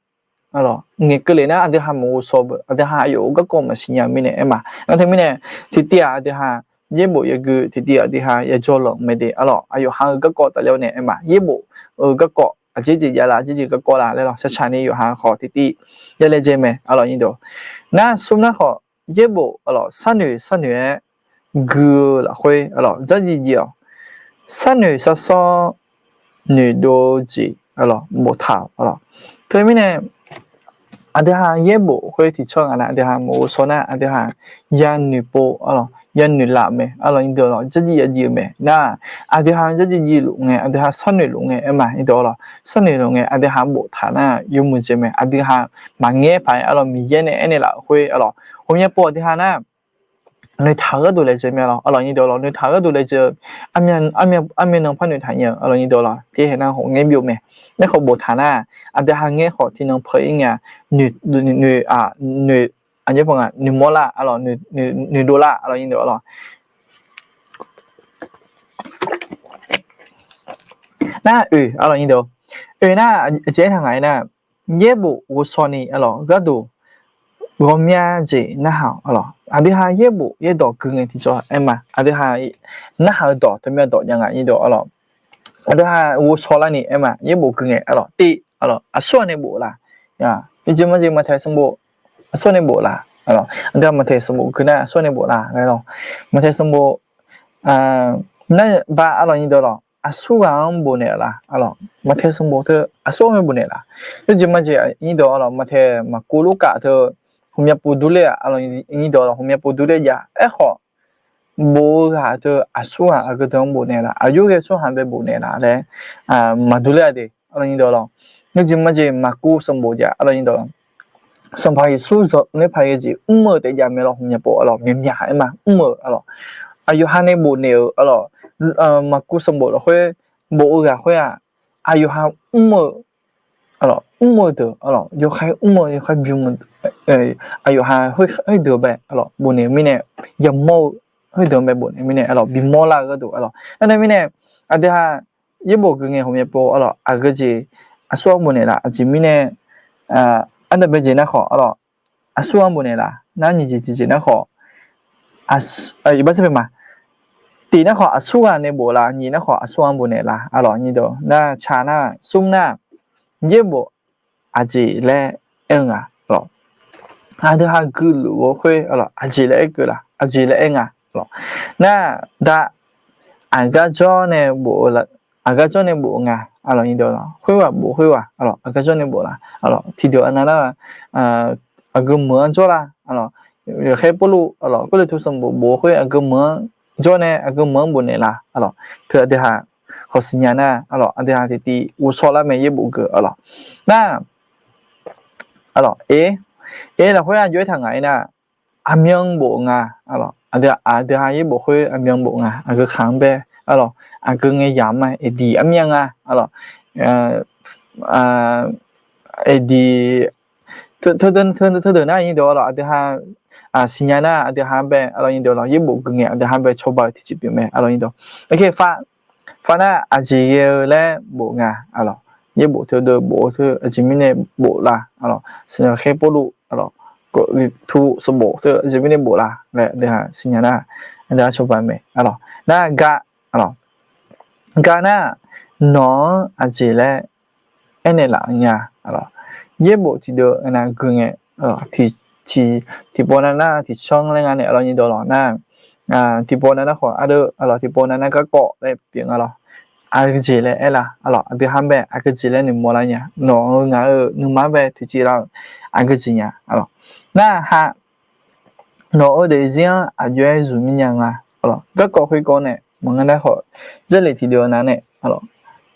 aqlawq, ngaeqkeuv lef nar aqdui ha maqghovshaw beu, aqdui ha aqyawf-euq garkawv maqsiq nya mirnae aer ma. Nar teumirnae, tiqtiv-aq aqdui ha yaerbof yagui, tiqtiv aqdui ha yajawr lanq mae de, aqlawq, aqyawf ha-eu garkawv tafler-awr nae aer ma, yaerbof-eu garkawv aqjeq jeq javlar, aqjeq jeq garkawv la laer lawr, caqcaq ni yawqha khawf tiqtiv yalaejae mae, aqlawq, nyirdeuq. Nar smr nar khawf, yaerbof, aqlawq, sharnoeq sharnoeq-aer gui-eu lafkhoer, aqlawq, dzardziv dziv-awq. Sharnoeq sharsawr noeqdov-eu jeq, aqlawq, boftaq-awq, aqlawq. Teumirnae, aqdui ha yaerbof khoer tiqcanr aqnav aqdui ha maqghovshaw nar aqdui ha yanoeq pov, aqlawq, yanoeq laf-euq mae, arlawq nyir deuq lawq, jarjir yajir-eu mae. Nar, aqdui ha jarjir jir luf ngae, aqdui ha sharnoeq luf ngae aer ma, nyir deuq lawq, sharnoeq luf ngae aqdui ha boftaq nar yawmuiq jeq mae, aqdui ha maqngaer paq-aer, arlawq Miqyaer nae aernaeq laf-euq khoer, arlawq ghawqmya pov aqdui ha nar noeqtaq-eu gharduq laejae mae, arlawq, arlawq nyir deuq lawq, noeqtaq-eu gharduq laejae-eu, armyav, armyav, armyav nan par noeqtaq nyir-eu, arlawq nyir deuq lawq, tiqhae nar khawf ngaer byov mae. Aerkhawf boftaq nar, aqdui ha ngaer khawf tiqnan peuq-ir ngae, noeq, noeq, noeq, aqjox paq nga noeqmawr lar, arlawq, noeqdov lar, arlawq nyir deuq lawq. Nar oeq, arlawq nyir deuq, oeq nar, aqjeq aertaq ngaq-aer nar, yaerbof ghovshaw ni, arlawq, gharduq ghawqmya jeq narhaq-awq, arlawq, aqdui ha yaerbof yaerdawq gui ngae tiqjawr aer ma, aqdui ha narhaq-eu dawq taqmyav dawq jav nga, nyir deuq, arlawq, aqdui ha ghovshaw larni aer ma, yaerbof gui ngae, arlawq, tiv, arlawq, aqsur ghaq nae bof laf, yawjeq majeq maqtaeq sanqbof aqsur ghaq nae bof laf, arlawq, aqdui ha maqtaeq sanqbof gui nar aqsur ghaq nae bof laf laer lawq, maqtaeq sanqbof nar ba, arlawq nyir deuq lawq, aqsur ghaq-anr bofnaeq laf, arlawq, maqtaeq sanqbof teu aqsur ghaq-anr bofnaeq laf, yawjeq majeq nyir deuq, arlawq, maqtaeq maqkuv lurkaf teu ghawqmya pov durler-aq, arlawq, nyir deuq lawq, ghawqmya pov durler jav, aerkhawf bof-eu ghaq teu aqsur ghaq aqgeu deuq-anr bofnaeq laf, aqjox ghae tsawrhaq bae bofnaeq laf laer maqdur ler-a de, arlawq nyir deuq lawq, yawjeq majeq maqkuv sanqbof jav, arlawq nyir deuq lawq, Sanqpaq Yeqsur zanqler paq-aer jeq mr-eu taef jav mae lawq, ghawqmya pov, arlawq, myaqmyaq aer ma, mr-eu, arlawq, aqyawf ha nae bofnaeq-euq, arlawq, maqkuv sanqbof lafkhoer bof-eu ghaq khoer-aq, aqyawf ha mr-eu, arlawq, mr-eu deuq, arlawq, yawkhaer mr-eu, yawkhaer bym-eu, aqyawf ha khoerdeuq bae, arlawq, bofnaeq-eu mirnae, yamawr-eu khoerdeuq bae bofnaeq-eu mirnae, arlawq, bimawr lar-eu gharduq, arlawq, nar nae mirnae, aqdui ha yaerbof gui ngae ghawqmya pov, arlawq, aqgeu jeq aqsur-anr bofnaeq laf, aqjeq mirnae, ardanq bae jeq nar khawf, arlawq, aqsur-anr bofnaeq laf, nar nyiq jeq tiqjeq nar khawf, iqbax sar pae ma, tiq nar khawf aqsur ghaq nae bof laf, nyiq nar khawf aqsur-anr bofnaeq laf, arlawq, nyir deuq, nar tsaq nar, smr nar, yaerbof aqjeq laer aer-eu nga, arlawq, aqdui ha guiluf-eu khoer, arlawq, aqjeq laer aer keuv laf, aqjeq laer aer nga, arlawq, nar, da, aqgar jawr nae bof-eu, aqgar jawr nae bof-eu nga, arlawq, nyir deuq lawq, khoerghaq bof khoerghaq, arlawq, aqgar jawr nae bof laf, arlawq, tiqdeuq aqnav nar, aqgeu meuq-anr jawr lar, arlawq, yawkhaer Pawrluv, arlawq, Gawrliqtu sanqbof bof-eu khoer aqgeu meuq-anr jawr nae aqgeu meuq-anr bofnaeq laf, arlawq, teu aqdui ha khawf siqnya nar, arlawq, aqdui ha tiqtiv ghovshaw lar mae yaerbof gui, arlawq, nar, arlawq, e, e lafkhoer aqjox aertaq ngaq-aer nar, aqmyan bof nga, arlawq, aqdui ha yaerbof khoer aqmyan bof nga, aqgeu khaq-anr bae, arlawq, aqgeu ngae yamq ma, aqdiq armyan nga, arlawq, aqdiq teudeuq nar nyir deuq, arlawq, aqdui ha siqnya nar aqdui ha bae, arlawq, nyir deuq lawq, yaerbof gui ngae aqdui ha bae cawba-eu tiqjeq pyeuf mae, arlawq, nyir deuq, arlawq, khaer far, far nar aqjeq ghae-eu laer bof nga, arlawq, yaerbof teudeuq bof-eu teu aqjeq mirnae bof laf, arlawq, sanqpaq khaer Pawrluv, arlawq, Gawrliqtu sanqbof teu aqjeq mirnae bof laf laer aqdui ha siqnya nar, aqdui ha cawba mae, arlawq, nar ga, arlawq, ga nar, nawq-anr aqjeq laer aernaeq laf nya, arlawq, yaerbof tiqdeuq aqnav gui ngae, tiq, tiqpov nav nar tiqcanr laer nga nae, arlawq, nyir deuq lawq, nar, tiqpov nav nar khawf ardeuv, arlawq, tiqpov nav nar garkawv laer pyeuf nga lawq, aqgeujeq laer aer laf, arlawq, aqdui ha bae aqgeujeq laer noeqmawr lar nya, nawq-eu ngaq-euq nuima-anr bae toeqciv lar-eu aqgeujeq nya, arlawq, nar ha, nawq-eu daefzir-anr aqjox-aer zmq mir nya nga, arlawq, garkawv khoerkawv nae maqngeur nar khawf, Jarlif tiqdeuq nav nae, arlawq,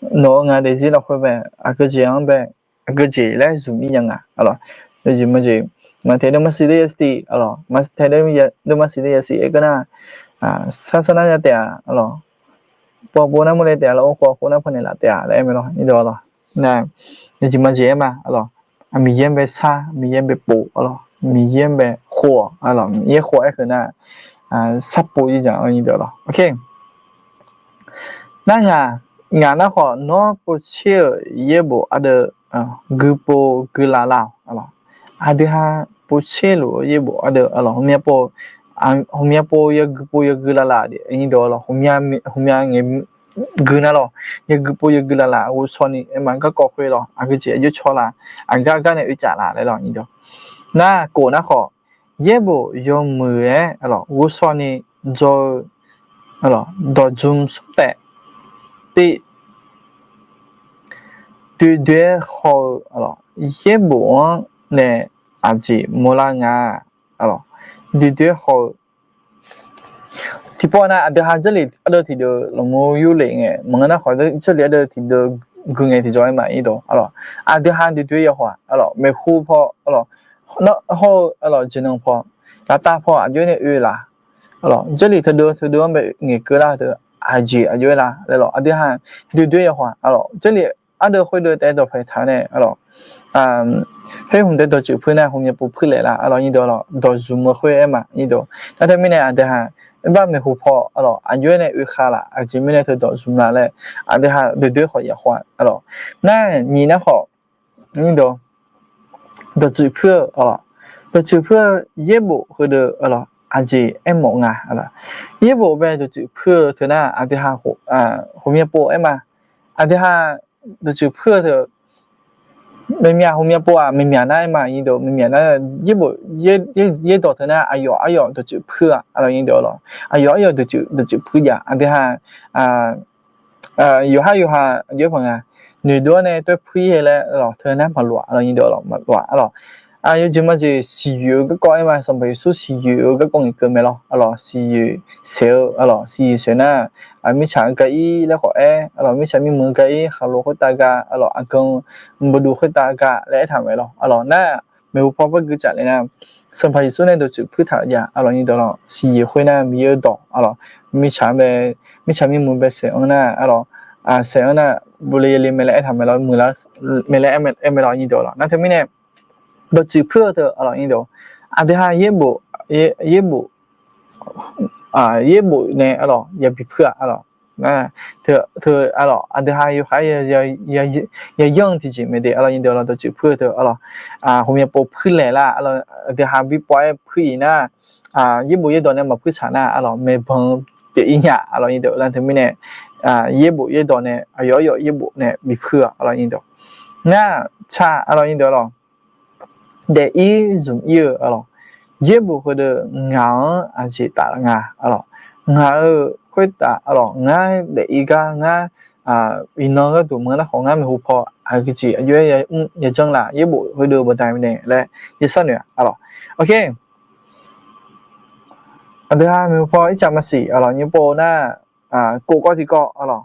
nawq-eu ngaq daefzir lafkhoer bae aqgeujeq-anr bae aqgeujeq laer zmq mir nya nga, arlawq, yawjeq majeq, maqtaeq deuvma siq ler yasiq, arlawq, maqtaeq deuvma siq ler yasiq aer keuv nar, sar sar nar ya taef-a, arlawq, pov pov nar mawrle taef-a, lafov khov khov nar pawnaeq laf taef-a laer aer mae lawq, nyir deuq, arlawq, nar, yawjeq majeq aer ma, arlawq, Miqyaer bae sar, Miqyaer bae pov, arlawq, Miqyaer bae khov, arlawq, Miqyaer khov aer keuv nar, sar pov-ir jaq, arlawq, nyir deuq, arlawq, nar ngaq, ngaq nar khawf nawr povtser-euq yaerbof ardeuv guipov guilaf lar-awq, arlawq, aqdui ha povtser luf-eu yaerbof ardeuv, arlawq, ghawqmya pov, ghawqmya pov ya guipov ya guilaf laf, nyir deuq, arlawq, ghawqmya ngae gui nar lawq, ya guipov ya guilaf laf ghovshaw ni aer ma, garkawv khoer lawq, aqgeujeq aqjox caw laf, aqgar gar nae oecaf laf laer lawq, nyir deuq, nar kof nar khawf, yaerbof yawmuiq-aer, arlawq, ghovshaw ni dzaw-eu, arlawq, dawqdzm smr taef, tiv, doe doe-aer haw-eu, arlawq, yaerbof-anr nae aqjeq mawrlar nga, arlawq, doe doe-aer haw-eu, Tiqpov nar aqdui ha Jarlif ardeuv tiqdeuv lafmur yurlef ngae maqngeur nar khawf, Jarlif ardeuv tiqdeuv gui ngae tiqjawr aer ma, aqdui ha duidui yawkhawf, maeqhu paw, hawr-eu jeqnan paw, lavtav paw aqjox-aer nae oe laf, Jarlif teudeuv teudeuv-anr bae ngaeqkeuv lar teu, aqjeq aqjox-aer lar laer lawq, aqdui ha duidui yawkhawf, Jarlif ardeuv khoerdeuv taef dawqpae taq-eu nae, khoer hmq taef dawqtsuif puir nar hmqmya pov puir laef lar, aqlawq nyir deuq lawq, dawq zmq-eu khoer aer ma nyir deuq. Nar teumirnae aqdui ha, aerbar maeqhu paw, aqjox-aer nae oe khav laf, aqjeq mirnae teu dawq zmq la laer, aqdui ha duidui khawf yawkhawf, aqlawq. Nar nyiq nar khawf, nyir deuq, dawqtsuif puir-eu, dawqtsuif puir-eu yaerbof heudeuq, aqjeq aermawf nga, yaerbof bae dawqtsuif puir-eu teu nar aqdui ha, hmqmya pov aer ma, aqdui ha dawqtsuif puir-eu teu, maeqmyaq hmqmya pov-aq maeqmyaq nar aer ma nyir deuq, maeqmyaq nar yaerbof, yaerdawq teu nar aqyawf aryawf dawqtsuif puir-a, aqlawq nyir deuq lawq, aqyawf aryawf dawqtsuif puir jav, aqdui ha yawqhar yawqha aqjox-aer paq nga, noeqdov-awr nae taer puir-ir-eu laer lawq, teu nar maqlof-a, aqlawq nyir deuq lawq, maqlof-a, aqlawq. Yawjeq majeq siqyoeq-eu garkawv aer ma, Sanqpaq Yeqsur siqyoeq-eu garkawv ngaeqkeuv mae lawr, aqlawq, siqyoeq saeq-eu, aqlawq, siqyoeq saeq nar, mirtsaq-anr ga-ir laer khawf aer, aqlawq, mirtsaq mirmuiq-anr ga-ir, khaqlo khoertav ga, aqlawq, aqgan bawduv khoertav ga laer aertaq mae lawr, aqlawq. Nar maeqhu paw par gui tsaf le nar, Sanqpaq Yeqsur nae dawqtsuif puir taq-eu jav, aqlawq nyir deuq lawq, siqyoeq khoer nar Miqyaer-eu dawq, aqlawq, mirtsaq-anr bae, mirtsaq mirmuiq bae saeq-anr nar, aqlawq, saeq-anr nar, bofle yaele mae laer aertaq mae lawr, muiqlar mae laer aer mae lawr nyir deuq lawq. Nar teumirnae dawqtsuif puir-eu teu, aqlawq nyir deuq, aqdui ha yaerbof, yaerbof yaerbof nae, aqlawq, yabi puir-a, aqlawq. Teu, aqlawq, aqdui ha yawkhav-aer yayanr-eu tiqjeq mae de, aqlawq nyir deuq lawq, dawqtsuif puir-eu teu, aqlawq, hmqmya pov puir laeq lar, aqlawq, aqdui ha bi pov-aer puir-iq nar, yaerbof yaerdawq nae maqpuir tsaq nar, aqlawq, maeqban pyeuf-ir nya, aqlawq nyir deuq. Nar teumirnae yaerbof yaerdawq nae, aqyawf aryawf yaerbof nae bipuir-a, aqlawq nyir deuq. Nar tsaq, aqlawq nyir deuq lawq, daef-ir zmq-ir-eu, aqlawq, yaerbof heudeuq ngaq-anr aqjeq taf nga, aqlawq, ngaq-euq khoertav, aqlawq, ngar daef-ir gar ngar iqnan gharduq maqngeur nar khawf, ngar maeqhu paw aqgeujeq aqjox-aer yamr yajanr laf, yaerbof heudeuq baqda nae laer yasharnoeq-a, aqlawq. Aqdui ha maeqhu paw ircaf maqsiq, aqlawq, nyir pov nar, kov kawv tiqkawv, aqlawq,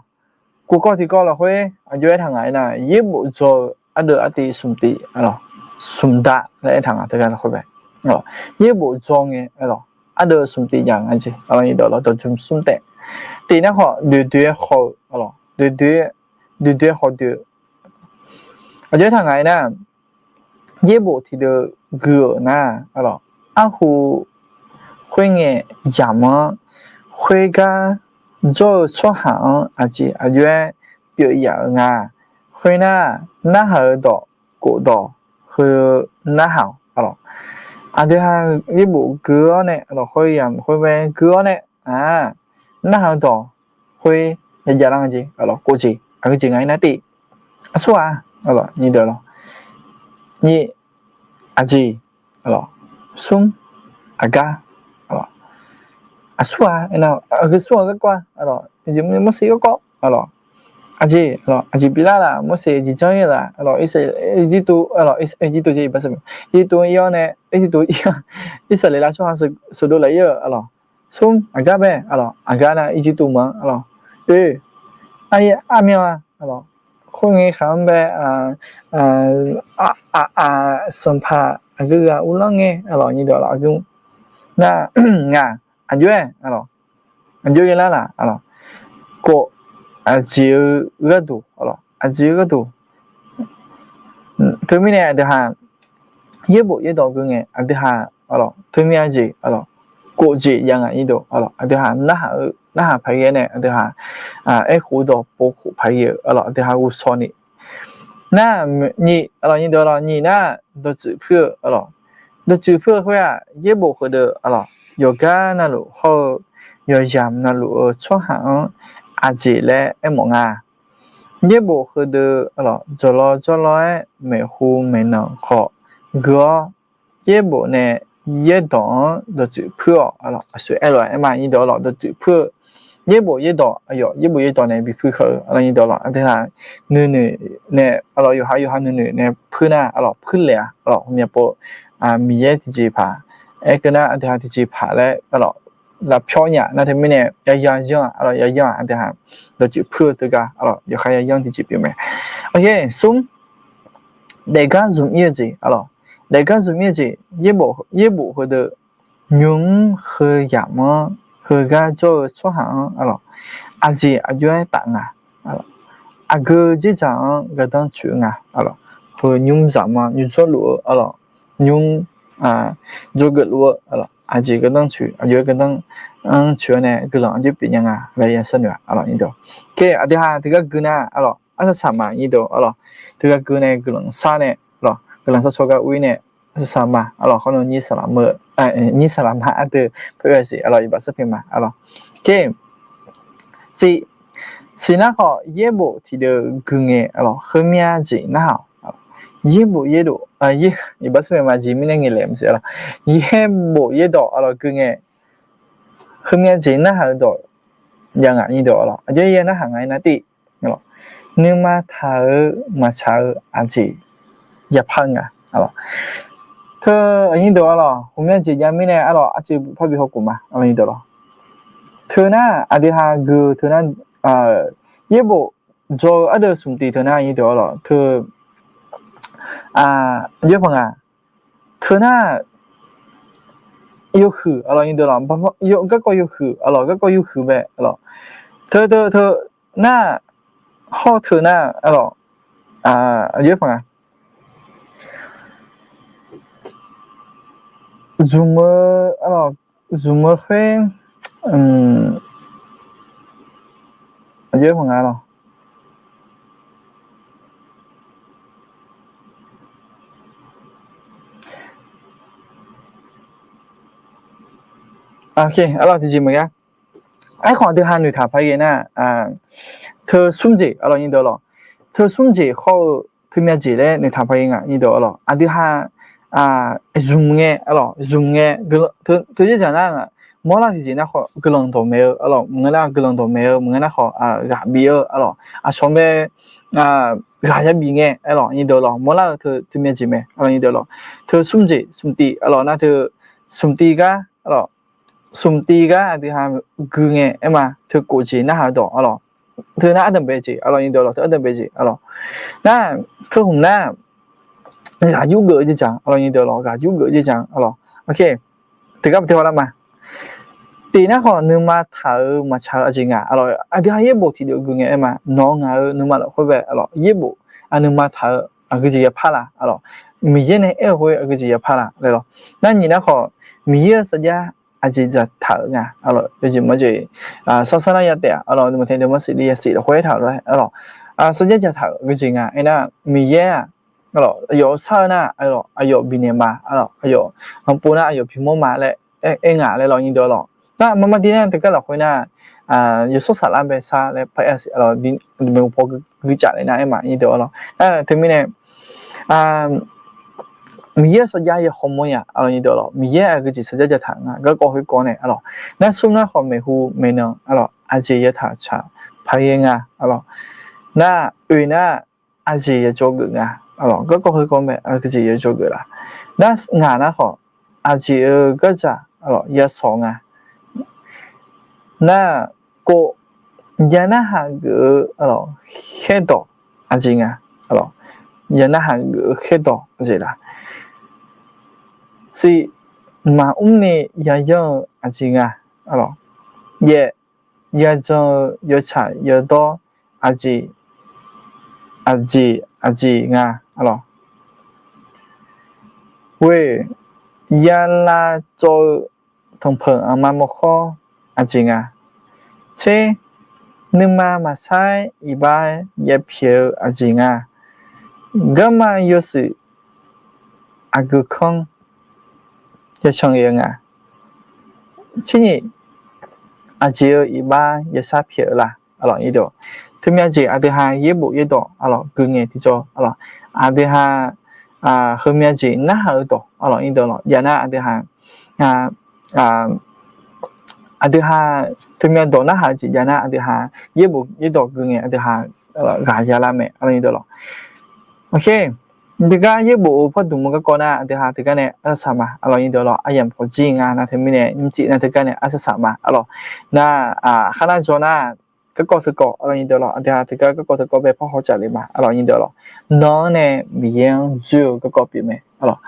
kov kawv tiqkawv lafkhoer aqjox-aer taq ngaq-aer nar, yaerbof dzaw-eu ardeuv artiv smq tiv, aqlawq, smq dav laer aertaq nga, teugar lafkhoer bae, yaerbof dzaw ngae, aqlawq, ardeuv smq tiv jav nga jeq, aqlawq, dawqjmq smr taef, tif nar khawf doeqdoeq-aer khawf-eu, aqlawq, doeqdoeq, doeqdoeq-aer khawf doeq, aqjox-aer taq ngaq-aer nar, yaerbof tiqdeuv gui-euq nar, aqlawq, arhu khoerngae yamq-anr, khoergar jawr-eu tsawrhaq-anr aqjeq aqjox-aer pyeuf yaf-eu nga. Khoernar, narhaq-eu dawq, kofdawq heu narhaq-awq, aqlawq. Aqdui ha yaerbof gui-awr nae, aqlawq, khoer yamq khoer bae gui-awr nae, narhaq-eu dawq khoer yajav lar nga jeq, aqlawq, kov jeq aqgeujeq ngaq-aer nar tif, aqsur-aq, aqlawq, nyir deuq lawq, nyir, aqjeq, aqlawq, smr, aqgar, aqlawq, aqsur-aq, aqgeu smr-aq garkawv-a, aqlawq, Morseq garkawv, aqlawq, aqjeq, aqlawq, aqjeq bi lar laf, Morseq aqjeq janr-ir laf, aqlawq, Irjirtuv, aqlawq, Irjirtuv jeq, Irjirtuv ir-awr nae, Irjirtuv, Irsaqleqlav tsawrhaq sheuqdov laf-ir-euq, aqlawq, smr, aqgar bae, aqlawq, aqgar nar Irjirtuv meuq-anr, aqlawq, oe, armyan-a, aqlawq, khoerngae khaq-anr bae, aq, aq, sanqpaq aqgeu ghaq uvlanr ngae, aqlawq, nyir deuq lawq, aqgeu, nar, ngaq, aqjox-aer, aqlawq, aqjox ghae lar laf, aqlawq, kov, aqjeq-eu gharduq, aqlawq, aqjeq-eu gharduq, teumirnae aqdui ha yaerbof yaerdawq gui ngae, aqdui ha, aqlawq, teumir-a jeq, aqlawq, kov jeq ya ngaq-ir deuq, aqlawq, aqdui ha narhaq-eu, narhaq paq ghae nae, aqdui ha aerkhof dawq povkhof paq ghae-eu, aqlawq, aqdui ha ghovshaw ni. Nar, nyir, aqlawq, nyir deuq lawq, nyir nar, dawqtsuif puir-eu, aqlawq, dawqtsuif puir-eu khoer-aq, yaerbof heudeuq, aqlawq, yawqgar navluf hawr-eu, yawqyamq navluf-eu tsawrhaq-anr aqjeq laer aermawf nga. Yaerbof heudeuq, aqlawq, jawqlawr jawrlawr-aer maeqhu maeqnan khawf gui-awr, yaerbof nae yaerdawq-anr dawqtsuif puir-awq, aqlawq, aqsur aerlof-aer ma, nyir deuq lawq, dawqtsuif puir-eu, yaerbof yaerdawq, aqyawf yaerbof yaerdawq nae bipuir kar-eu, aqlawq, nyir deuq lawq, aqdui ha nuinoeq nae, aqlawq, yawqha yawqha nuinoeq nae puir nar, aqlawq, puir laef-a, aqlawq, hmqmya pov, Miqyaer tiqjeqpaq, aerkeuv nar aqdui ha tiqjeqpaq laer, aqlawq, lafpyawr nya nar teumirnae yayan yanr-aq, aqlawq, yayan-aq aqdui ha dawqtsuif puir-eu teugar aqlawq, yawkhav yayanr tiqjeq pyeuf mae. Smr, daefgar zmq ir-eu jeq aqlawq, daefgar zmq ir-eu jeq, yaerbof heudeuq nymq-mr heu yamq-anr heugar jawr-eu tsawrhaq-anr aqlawq, aqjeq aqjox-aer taf nga. Aqgeu dzerdzaq-anr gardanr tsoeq-eu nga aqlawq, heu nymr zaqma nymr jawrluf-eu aqlawq, nymr jawrgeuf luf-eu aqlawq, aqjeq gardanr tsoeq, aqjox-aer gardanr-anr tsoeq-awr nae guiqlanq aqjox pyeuf nya nga laer ya sharnoeq-a aqlawq. Aqdui ha teugar gui nar aqlawq, arsaq saqma aqlawq, teugar gui nae guiqlanq shar nae aqlawq, guiqlanq shar tsawrgar ur-ir nae arsaq saqma aqlawq, khawr nae nyir saqlaq ma ardeuv paq-aer siq aqlawq, iqbaq sarpyaeq ma aqlawq. Siq, siq nar khawf yaerbof tiqdeuv gui ngae aqlawq, heumyav jeq narhaq-awq. Yaerbof yaerdawq, iqbaq sarpyaeq ma jeq mirnae ngaeqlaeq maqsiq aqlawq. Yaerbof yaerdawq aqlawq gui ngae, heumyav jeq narhaq-eu dawq jav nga nyir deuq aqlawq. Aqjox-aer ya narhaq nga-aer nar tiv, nuima taq-eu maqtsaq-eu aqjeq yapar-eu nga aqlawq. Teu aqnyir deuq aqlawq, heumyav jeq jav mirnae aqlawq, arcuiv buf parbi hawkhof ma aqlawq, nyir deuq aqlawq. Teu nar aqdui ha gui-eu teu nar, yaerbof dzaw-eu ardeuv smq tiv teu nar nyir deuq aqlawq, teu, aqjox-aer paq nga, teu nar yawhuiq aqlawq, nyir deuq aqlawq, garkawv yawhuiq aqlawq, garkawv yawhuiq bae aqlawq. Teu teu teu nar, hawr teu nar aqlawq, aqjox-aer paq nga, zmq-eu aqlawq, zmq-eu khoer, aqjox-aer paq nga aqlawq. Aqlawq, tiqjeq maqya. Aerkhawf aqdui ha noeqtaq paq ghae nar, teu smr jeq aqlawq, nyir deuq aqlawq, teu smr jeq hawr-eu teumyav jeq laer noeqtaq paq ghae nga nyir deuq aqlawq. Aqdui ha zmq ngae aqlawq, zmq ngae, teu dzerdzaq nar, mawrlar tiqjeq nar khawf guiqlanq dawqmaeq-eu aqlawq, maqngeur nar guiqlanq dawqmaeq-eu, maqngeur nar khawf ghaq bif-eu aqlawq, aqcawq mae ghaq yabif ngae aqlawq, nyir deuq aqlawq, mawrlar-eu teu teumyav jeq mae aqlawq, nyir deuq aqlawq. Teu smr jeq smq tiv aqlawq nar teu smq tiv gar aqlawq, smq tiv gar aqdui ha gui ngae aer ma, teu kof jeq narhaq-eu dawq aqlawq, teu nar ardanqbae jeq aqlawq, nyir deuq aqlawq, teu ardanqbae jeq aqlawq. Nar teu hmq nar ghaq yur geuf-eu dzerdzaq aqlawq, nyir deuq aqlawq, ghaq yur geuf-eu dzerdzaq aqlawq. Teugar baqdui haw lar ma. Tif nar khawf nuima taq-euq maqtsaq-eu aqjeq nga aqlawq, aqdui ha yaerbof tiqdeuv gui ngae aer ma, nawq-eu ngaq-eu nuima lafkhoer bae aqlawq, yaerbof nuima taq-eu aqgeu jeq yapar la aqlawq, Miqyaer nae aer-eu khoer aqgeu jeq yapar la laer lawr. Nar nyiq nar khawf, Miqyaer-euq sarjax aqjeq dzaqtaq-euq nga aqlawq, yawjeq maqjeq, sarsar nar ya taef-a aqlawq, nuima tae nuima siqle ya siq lafkhoer aertaq-euq lof-aer aqlawq, sarjax dzaqtaq-euq aqgeu jeq nga aernar, Miqyaer-aq aqlawq, aqyawf-euq sar-eu nar aqlawq, aqyawf bifnaeq ma aqlawq, aqyawf hanpov nar aqyawf bimawr ma laer aer nga laer lawr, nyir deuq aqlawq. Nar marmar dir nar teugar lafkhoer nar, yawshawr saflar bae sar laer par-aer siq aqlawq, dmeuq paw guicaf laer nar aer ma, nyir deuq aqlawq. Nar teumirnae Miqyaer-euq sarjax ya khawmawr nya aqlawq, nyir deuq aqlawq, Miqyaer aqgeu jeq sarjax dzaqtaq nga garkawv khoerkawv nae aqlawq. Nar smr nar khawf maeqhu maeqnan aqlawq, aqjeq yataq tsaq paq ghae nga aqlawq. Nar oeq nar aqjeq yajawr geuf nga aqlawq, garkawv khoerkawv mae aqgeu jeq yajawr geuf la. Nar ngaq nar khawf aqjeq-euq gardzaq aqlawq yashawq nga. Nar kov, ya narhaq geuf-eu aqlawq, khaerdawq aqjeq nga aqlawq, ya narhaq geuf-eu khaerdawq aqjeq la. Siq, maqmr ni yayanr-eu aqjeq nga aqlawq. Yaef, yajan-eu yawtsaq yawdawr aqjeq, aqjeq aqjeq nga aqlawq. Ghoe, ya lavcawv-eu tanqpanq aqma mawrkhawr aqjeq nga. Tser, nuima maqsar-aer iqbax yapyaeq-eu aqjeq nga. Garma yawshuif aqgeu kanr yacan ghae-eu nga. Ternyiq, aqjeq-euq iqbax yashar pyaeq-eu la aqlawq, nyir deuq. Teumyav jeq aqdui ha yaerbof yaerdawq aqlawq gui ngae tiqjawr aqlawq, aqdui ha heumyav jeq narhaq-eu dawq aqlawq, nyir deuq aqlawq, jav nar aqdui ha aqdui ha teumyav dawq narhaq-eu jeq jav nar aqdui ha yaerbof yaerdawq gui ngae aqdui ha ghaq ya lar mae aqlawq, nyir deuq aqlawq. Teugar yaerbof-eu pawrduq mur garkawv nar, aqdui ha teugar nae arsaq saq ma, aqlawq nyir deuq lawq, aryamq khawf jir nga nar teumirnae nymrcif nar teugar nae arsaq saq ma, aqlawq. Nar, aqkhar nar jawr nar, garkawv teukawv, aqlawq nyir deuq lawq, aqdui ha teugar garkawv teukawv bae par hawcav le ma, aqlawq nyir deuq lawq. Nan-anr nae Miqyaer-anr dzoer-eu garkawv pyeuf mae, aqlawq.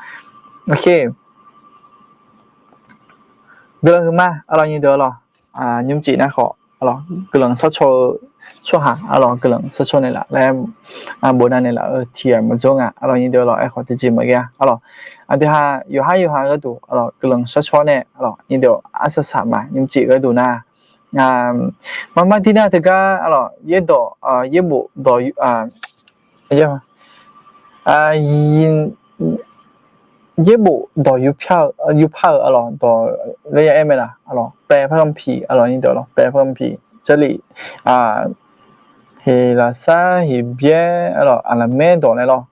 Guiqlanq huiqma, aqlawq nyir deuq lawq. Nymrcif nar khawf, aqlawq guiqlanq sharcaw-eu tsawrhaq, aqlawq guiqlanq sharcaw naeqlaf laer, bof nav naeqlaf-eu tiq ghaq maqjawr nga, aqlawq nyir deuq lawq, aerkhawf tiqjeq maqghae-a, aqlawq. Aqdui ha yawqhar yawqha gharduq, aqlawq guiqlanq sharcaw nae, aqlawq nyir deuq arsaq saq ma, nymrcif gharduq nar. Marmar dir nar teugar, aqlawq yaerdawq, yaerbof dawq yaerbof dawq yurpar-eu, aqlawq dawq laer ya aer mae laf, aqlawq แปลพระคัมภีร์ aqlawq nyir deuq lawq, แปลพระคัมภีร์ jarlif, heqlaqsar heqbyaer, aqlawq aqlaqmaer dawq nae lawr,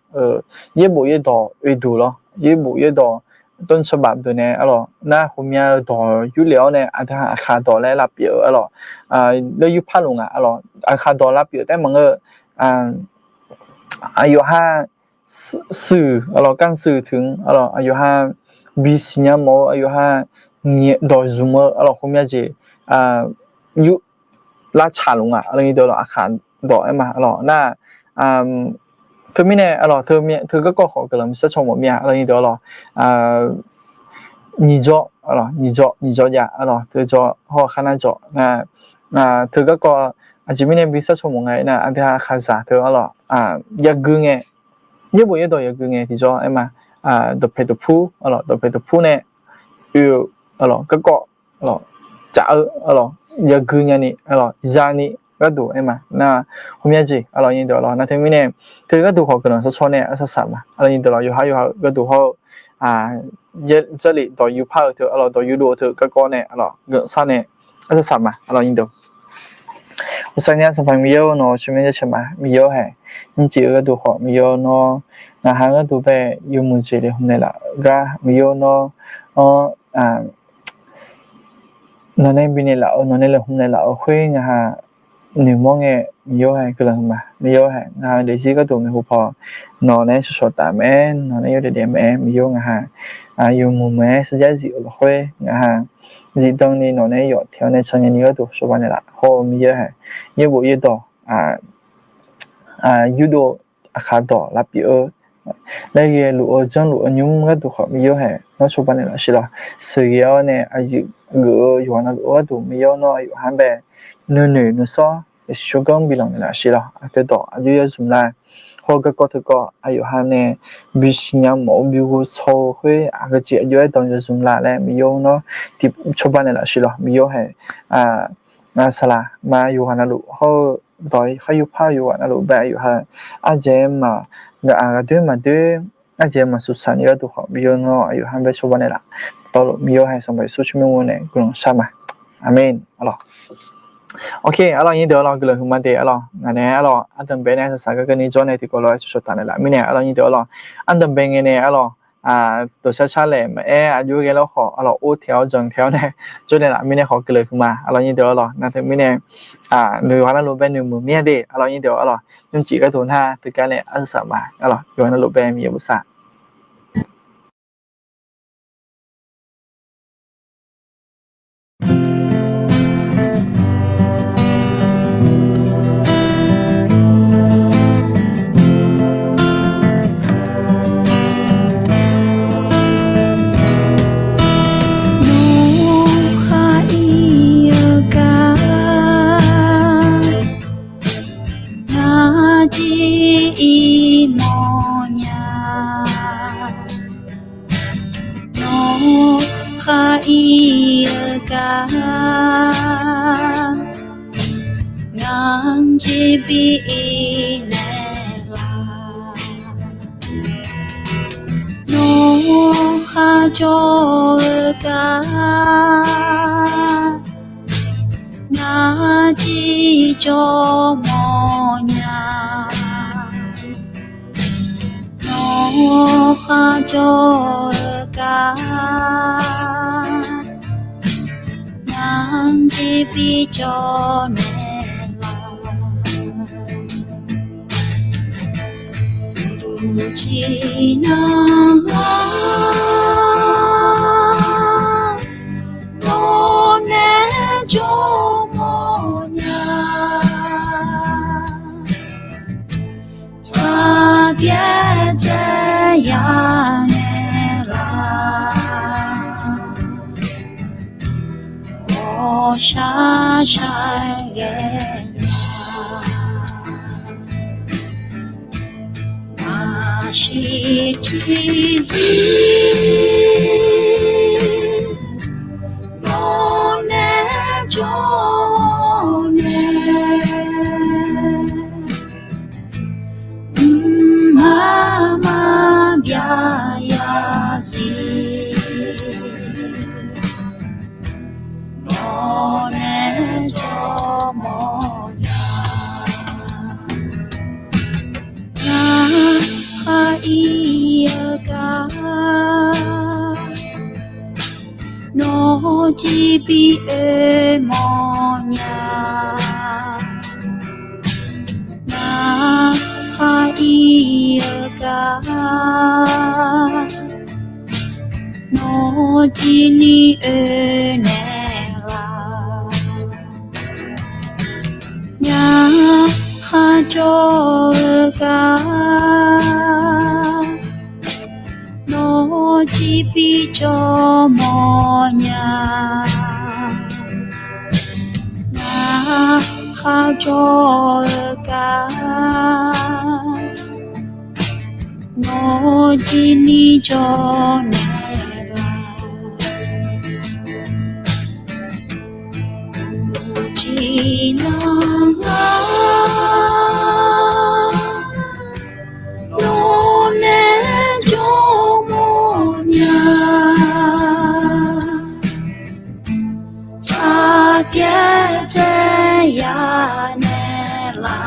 yaerbof yaerdawq oeduq lawr, yaerbof yaerdawq ต้นฉบับ deuq nae, aqlawq nar ghawqmya-eu dawq yurlef-awr nae, aqdui ha aqkhaq dawq laer lavpyeuf-eu, aqlawq laer yurpar luf nga, aqlawq aqkhaq dawq lavpyeuf taef maqngeur-eu, aqyawf ha shuif, aqlawq การสื่อถึง, aqlawq aqyawf ha bisiqnya mawf-eu, aqyawf ha dawq zmq-eu, aqlawq ghawqmya jeq yur lavtsaq luf nga, aqlawq nyir deuq lawq, aqkhaq dawq aer ma, aqlawq nar. Teumirnae, aqlawq teu garkawv khawf guiqlanq bi sharcaw mawf mir-a, aqlawq nyir deuq lawq. Nyiq jawr, nyiq jawr, nyiq jawr jav, aqlawq teu jawr hawr khar nar jawr nga. Teu garkawv aqjeq mirnae bi sharcaw mawf nga aernar, aqdui ha aqkhaqzaq teu, aqlawq yagui ngae, yaerbof yaerdawq yagui ngae tiqjawr aer ma, dawqpaeq dawqpur, aqlawq dawqpaeq dawqpur nae oe-eu, aqlawq garkawv, aqlawq caf-eu, aqlawq yagui nyani, aqlawq zani gharduq aer ma. Nar ghawqmya jeq, aqlawq nyir deuq lawq, nar teumirnae teu gharduq khawf guiqlanq sharcaw nae arsaq saq ma, aqlawq nyir deuq lawq, yawqhar yawqha gharduq hawr-eu, jarlif dawq yurpar-eu teu, aqlawq dawq yurdov-eu teu garkawv nae, aqlawq guiqlanq sar nae arsaq saq ma, aqlawq nyir deuq. Uqsar nya Sanqpaq Miqyaer-or, nawq-euq tsawrmyanr jaceuq ma, Miqyaer-or hae, nymrcif-eu gharduq khawf Miqyaer-or, nawr ngaq ha gharduq bae yawmuiq jeq le hmq naeqlaf-eu gar Miqyaer-or, nawr, nawq nae bifnaeq laf-euq, nawq nae laeqhmq naeqlaf-euq khoer ngaq ha noeqmawr ngae, Miqyaer-or hae guiqlanq huiqma, Miqyaer-or hae ngaq ha daefzir gharduq maeqhu paw nawq nae shawqshawq taf mae-aer, nawq nae yawdaef daef mae-aer, Miqyaer-or ngaq ha yawmuiq mae-aer sarjax zif-euq lafkhoer ngaq ha zifdan ni nawq nae yawf taeq-awr nae can nyani gharduq shawba naeqlaf hawr-eu Miqyaer-or hae, yaerbof yaerdawq yurdov aqkhaq dawq lavpyeuf-eu laer ghae luf-eu janrluf-eu nymr gharduq khawf Miqyaer-or hae nawr shawba naeqlaf siq lawq. Sheuqghae-awr nae aqyuif geuf-eu yawqghaq navluf-eu gharduq Miqyaer-or, nawr aqyawf ha bae nuinoeq nuisawr yasiq tsawrganr bilanq naeqlaf siq lawq. Aqdui dawq aqjox yawzmq lar hawr-eu garkawv teukawv aqyawf ha nae bisiqnya mawf-eu bi ghovshaw-eu khoer aqgeujeq aqjox-aer dawq yawzmq lar laer Miqyaer-or, nawr tiq cawba naeqlaf siq lawq. Miqyaer-or hae, saqlaq ma yawqghaq navluf hawr-eu dawq-ir khar yurpar-eu yawqghaq navluf bae aqyawf ha ardzaeq-aer ma, ghaqdoer maqdoer ardzaeq-aer maqsuq saq ni gharduq khawf Miqyaer-or, nawr aqyawf ha bae cawba naeqlaf tawvluf Miqyaer-or hae Sanqpaq Yeqsur tsawrmyanr-or nae guiqlanq shar ma. Aqmeq, aqlawq. Ok, aqlawq nyir deuq aqlawq guiqlanq huiqma de aqlawq. Ngaq nae aqlawq ardanqbae nae saqsaq gargani jawr nae tiqkawv lof-aer cawshawq taf naeqlaf mirnae aqlawq nyir deuq aqlawq ardanqbae ngae nae aqlawq dawqshar shar laeq maqaer aqjox ghae lawr khawf aqlawq or taeq-awr janq taeq-awr nae jawr naeqlaf mirnae khawf guiqlanq huiqma aqlawq nyir deuq aqlawq. Nar teumirnae yawqghaq navluf bae noeqmuiq mir-a de aqlawq nyir deuq aqlawq. Nymrcif gharduq nar teugar nae arsaq saq ma aqlawq. Yawqghaq navluf bae Miqyaer bosav Nawqkhaq ir-eu gar ngar jir ir mawrnya. Nawqkhaq ir-eu gar ngar jir bi ir naeqlaf. Nawqkhaq jawr-eu gar ngar jir jawr mawrnya. Nawqkhaq jawr-eu gar ngar jir bi jawr naeqlaf. Uqcif nar-aq, nawr nae jawrmawr nya. Taq pyaev dzae ya naeqlaf, ghawqshaq shaq ghae nya. Aqsiq tiqzir nawr nae jawr nae, mqmaq maqbyav ya zir, nawr nae jawrmawr nya. Narhaq ir-eu gar, nawr jir bi oe mawrnya. Narhaq ir-eu gar, nawr jir ni oe naeqlaf. Narhaq jawr-eu gar, nawr jir bi jawrmawr nya. Narhaq jawr-eu gar, nawr jir ni jawr naeqlaf. Uqcif nar-aq, nawr nae jawrmawr nya. Taq pyaev dzae ya naeqlaf,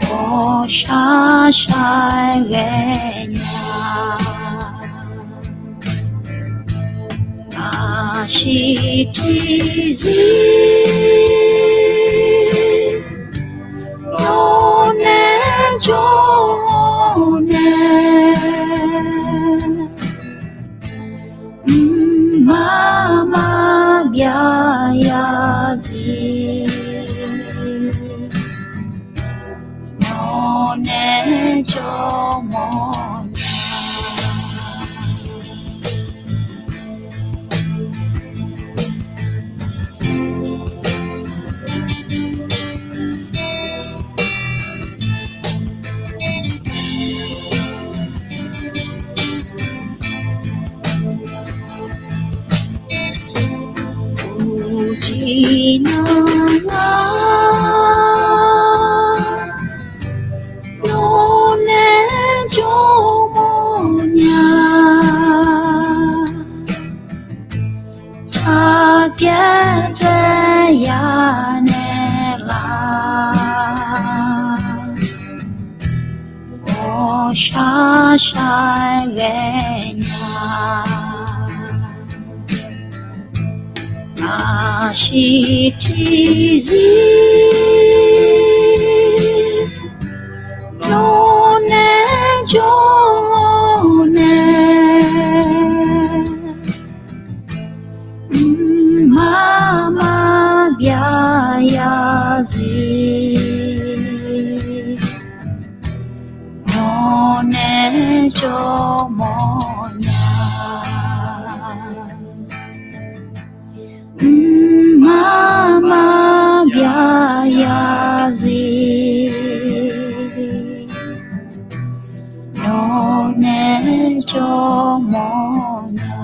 ghawqshaq shaq ghae nya. Aqsiq tiqzir nawr nae jawr nae, mqmaq maqbyav ya zir, nawr nae jawrmawr nya. Uqcif nar-aq, nawr nae jawrmawr nya. Taq pyaev dzae ya naeqlaf, ghawqshaq shaq ghae nya. Aqsiq tiqzir nawr nae jawr nae, mqmaq maqbyav ya zir, nawr nae jawrmawr nya. Mqmaq maqbyav ya zir, nawr nae jawrmawr nya.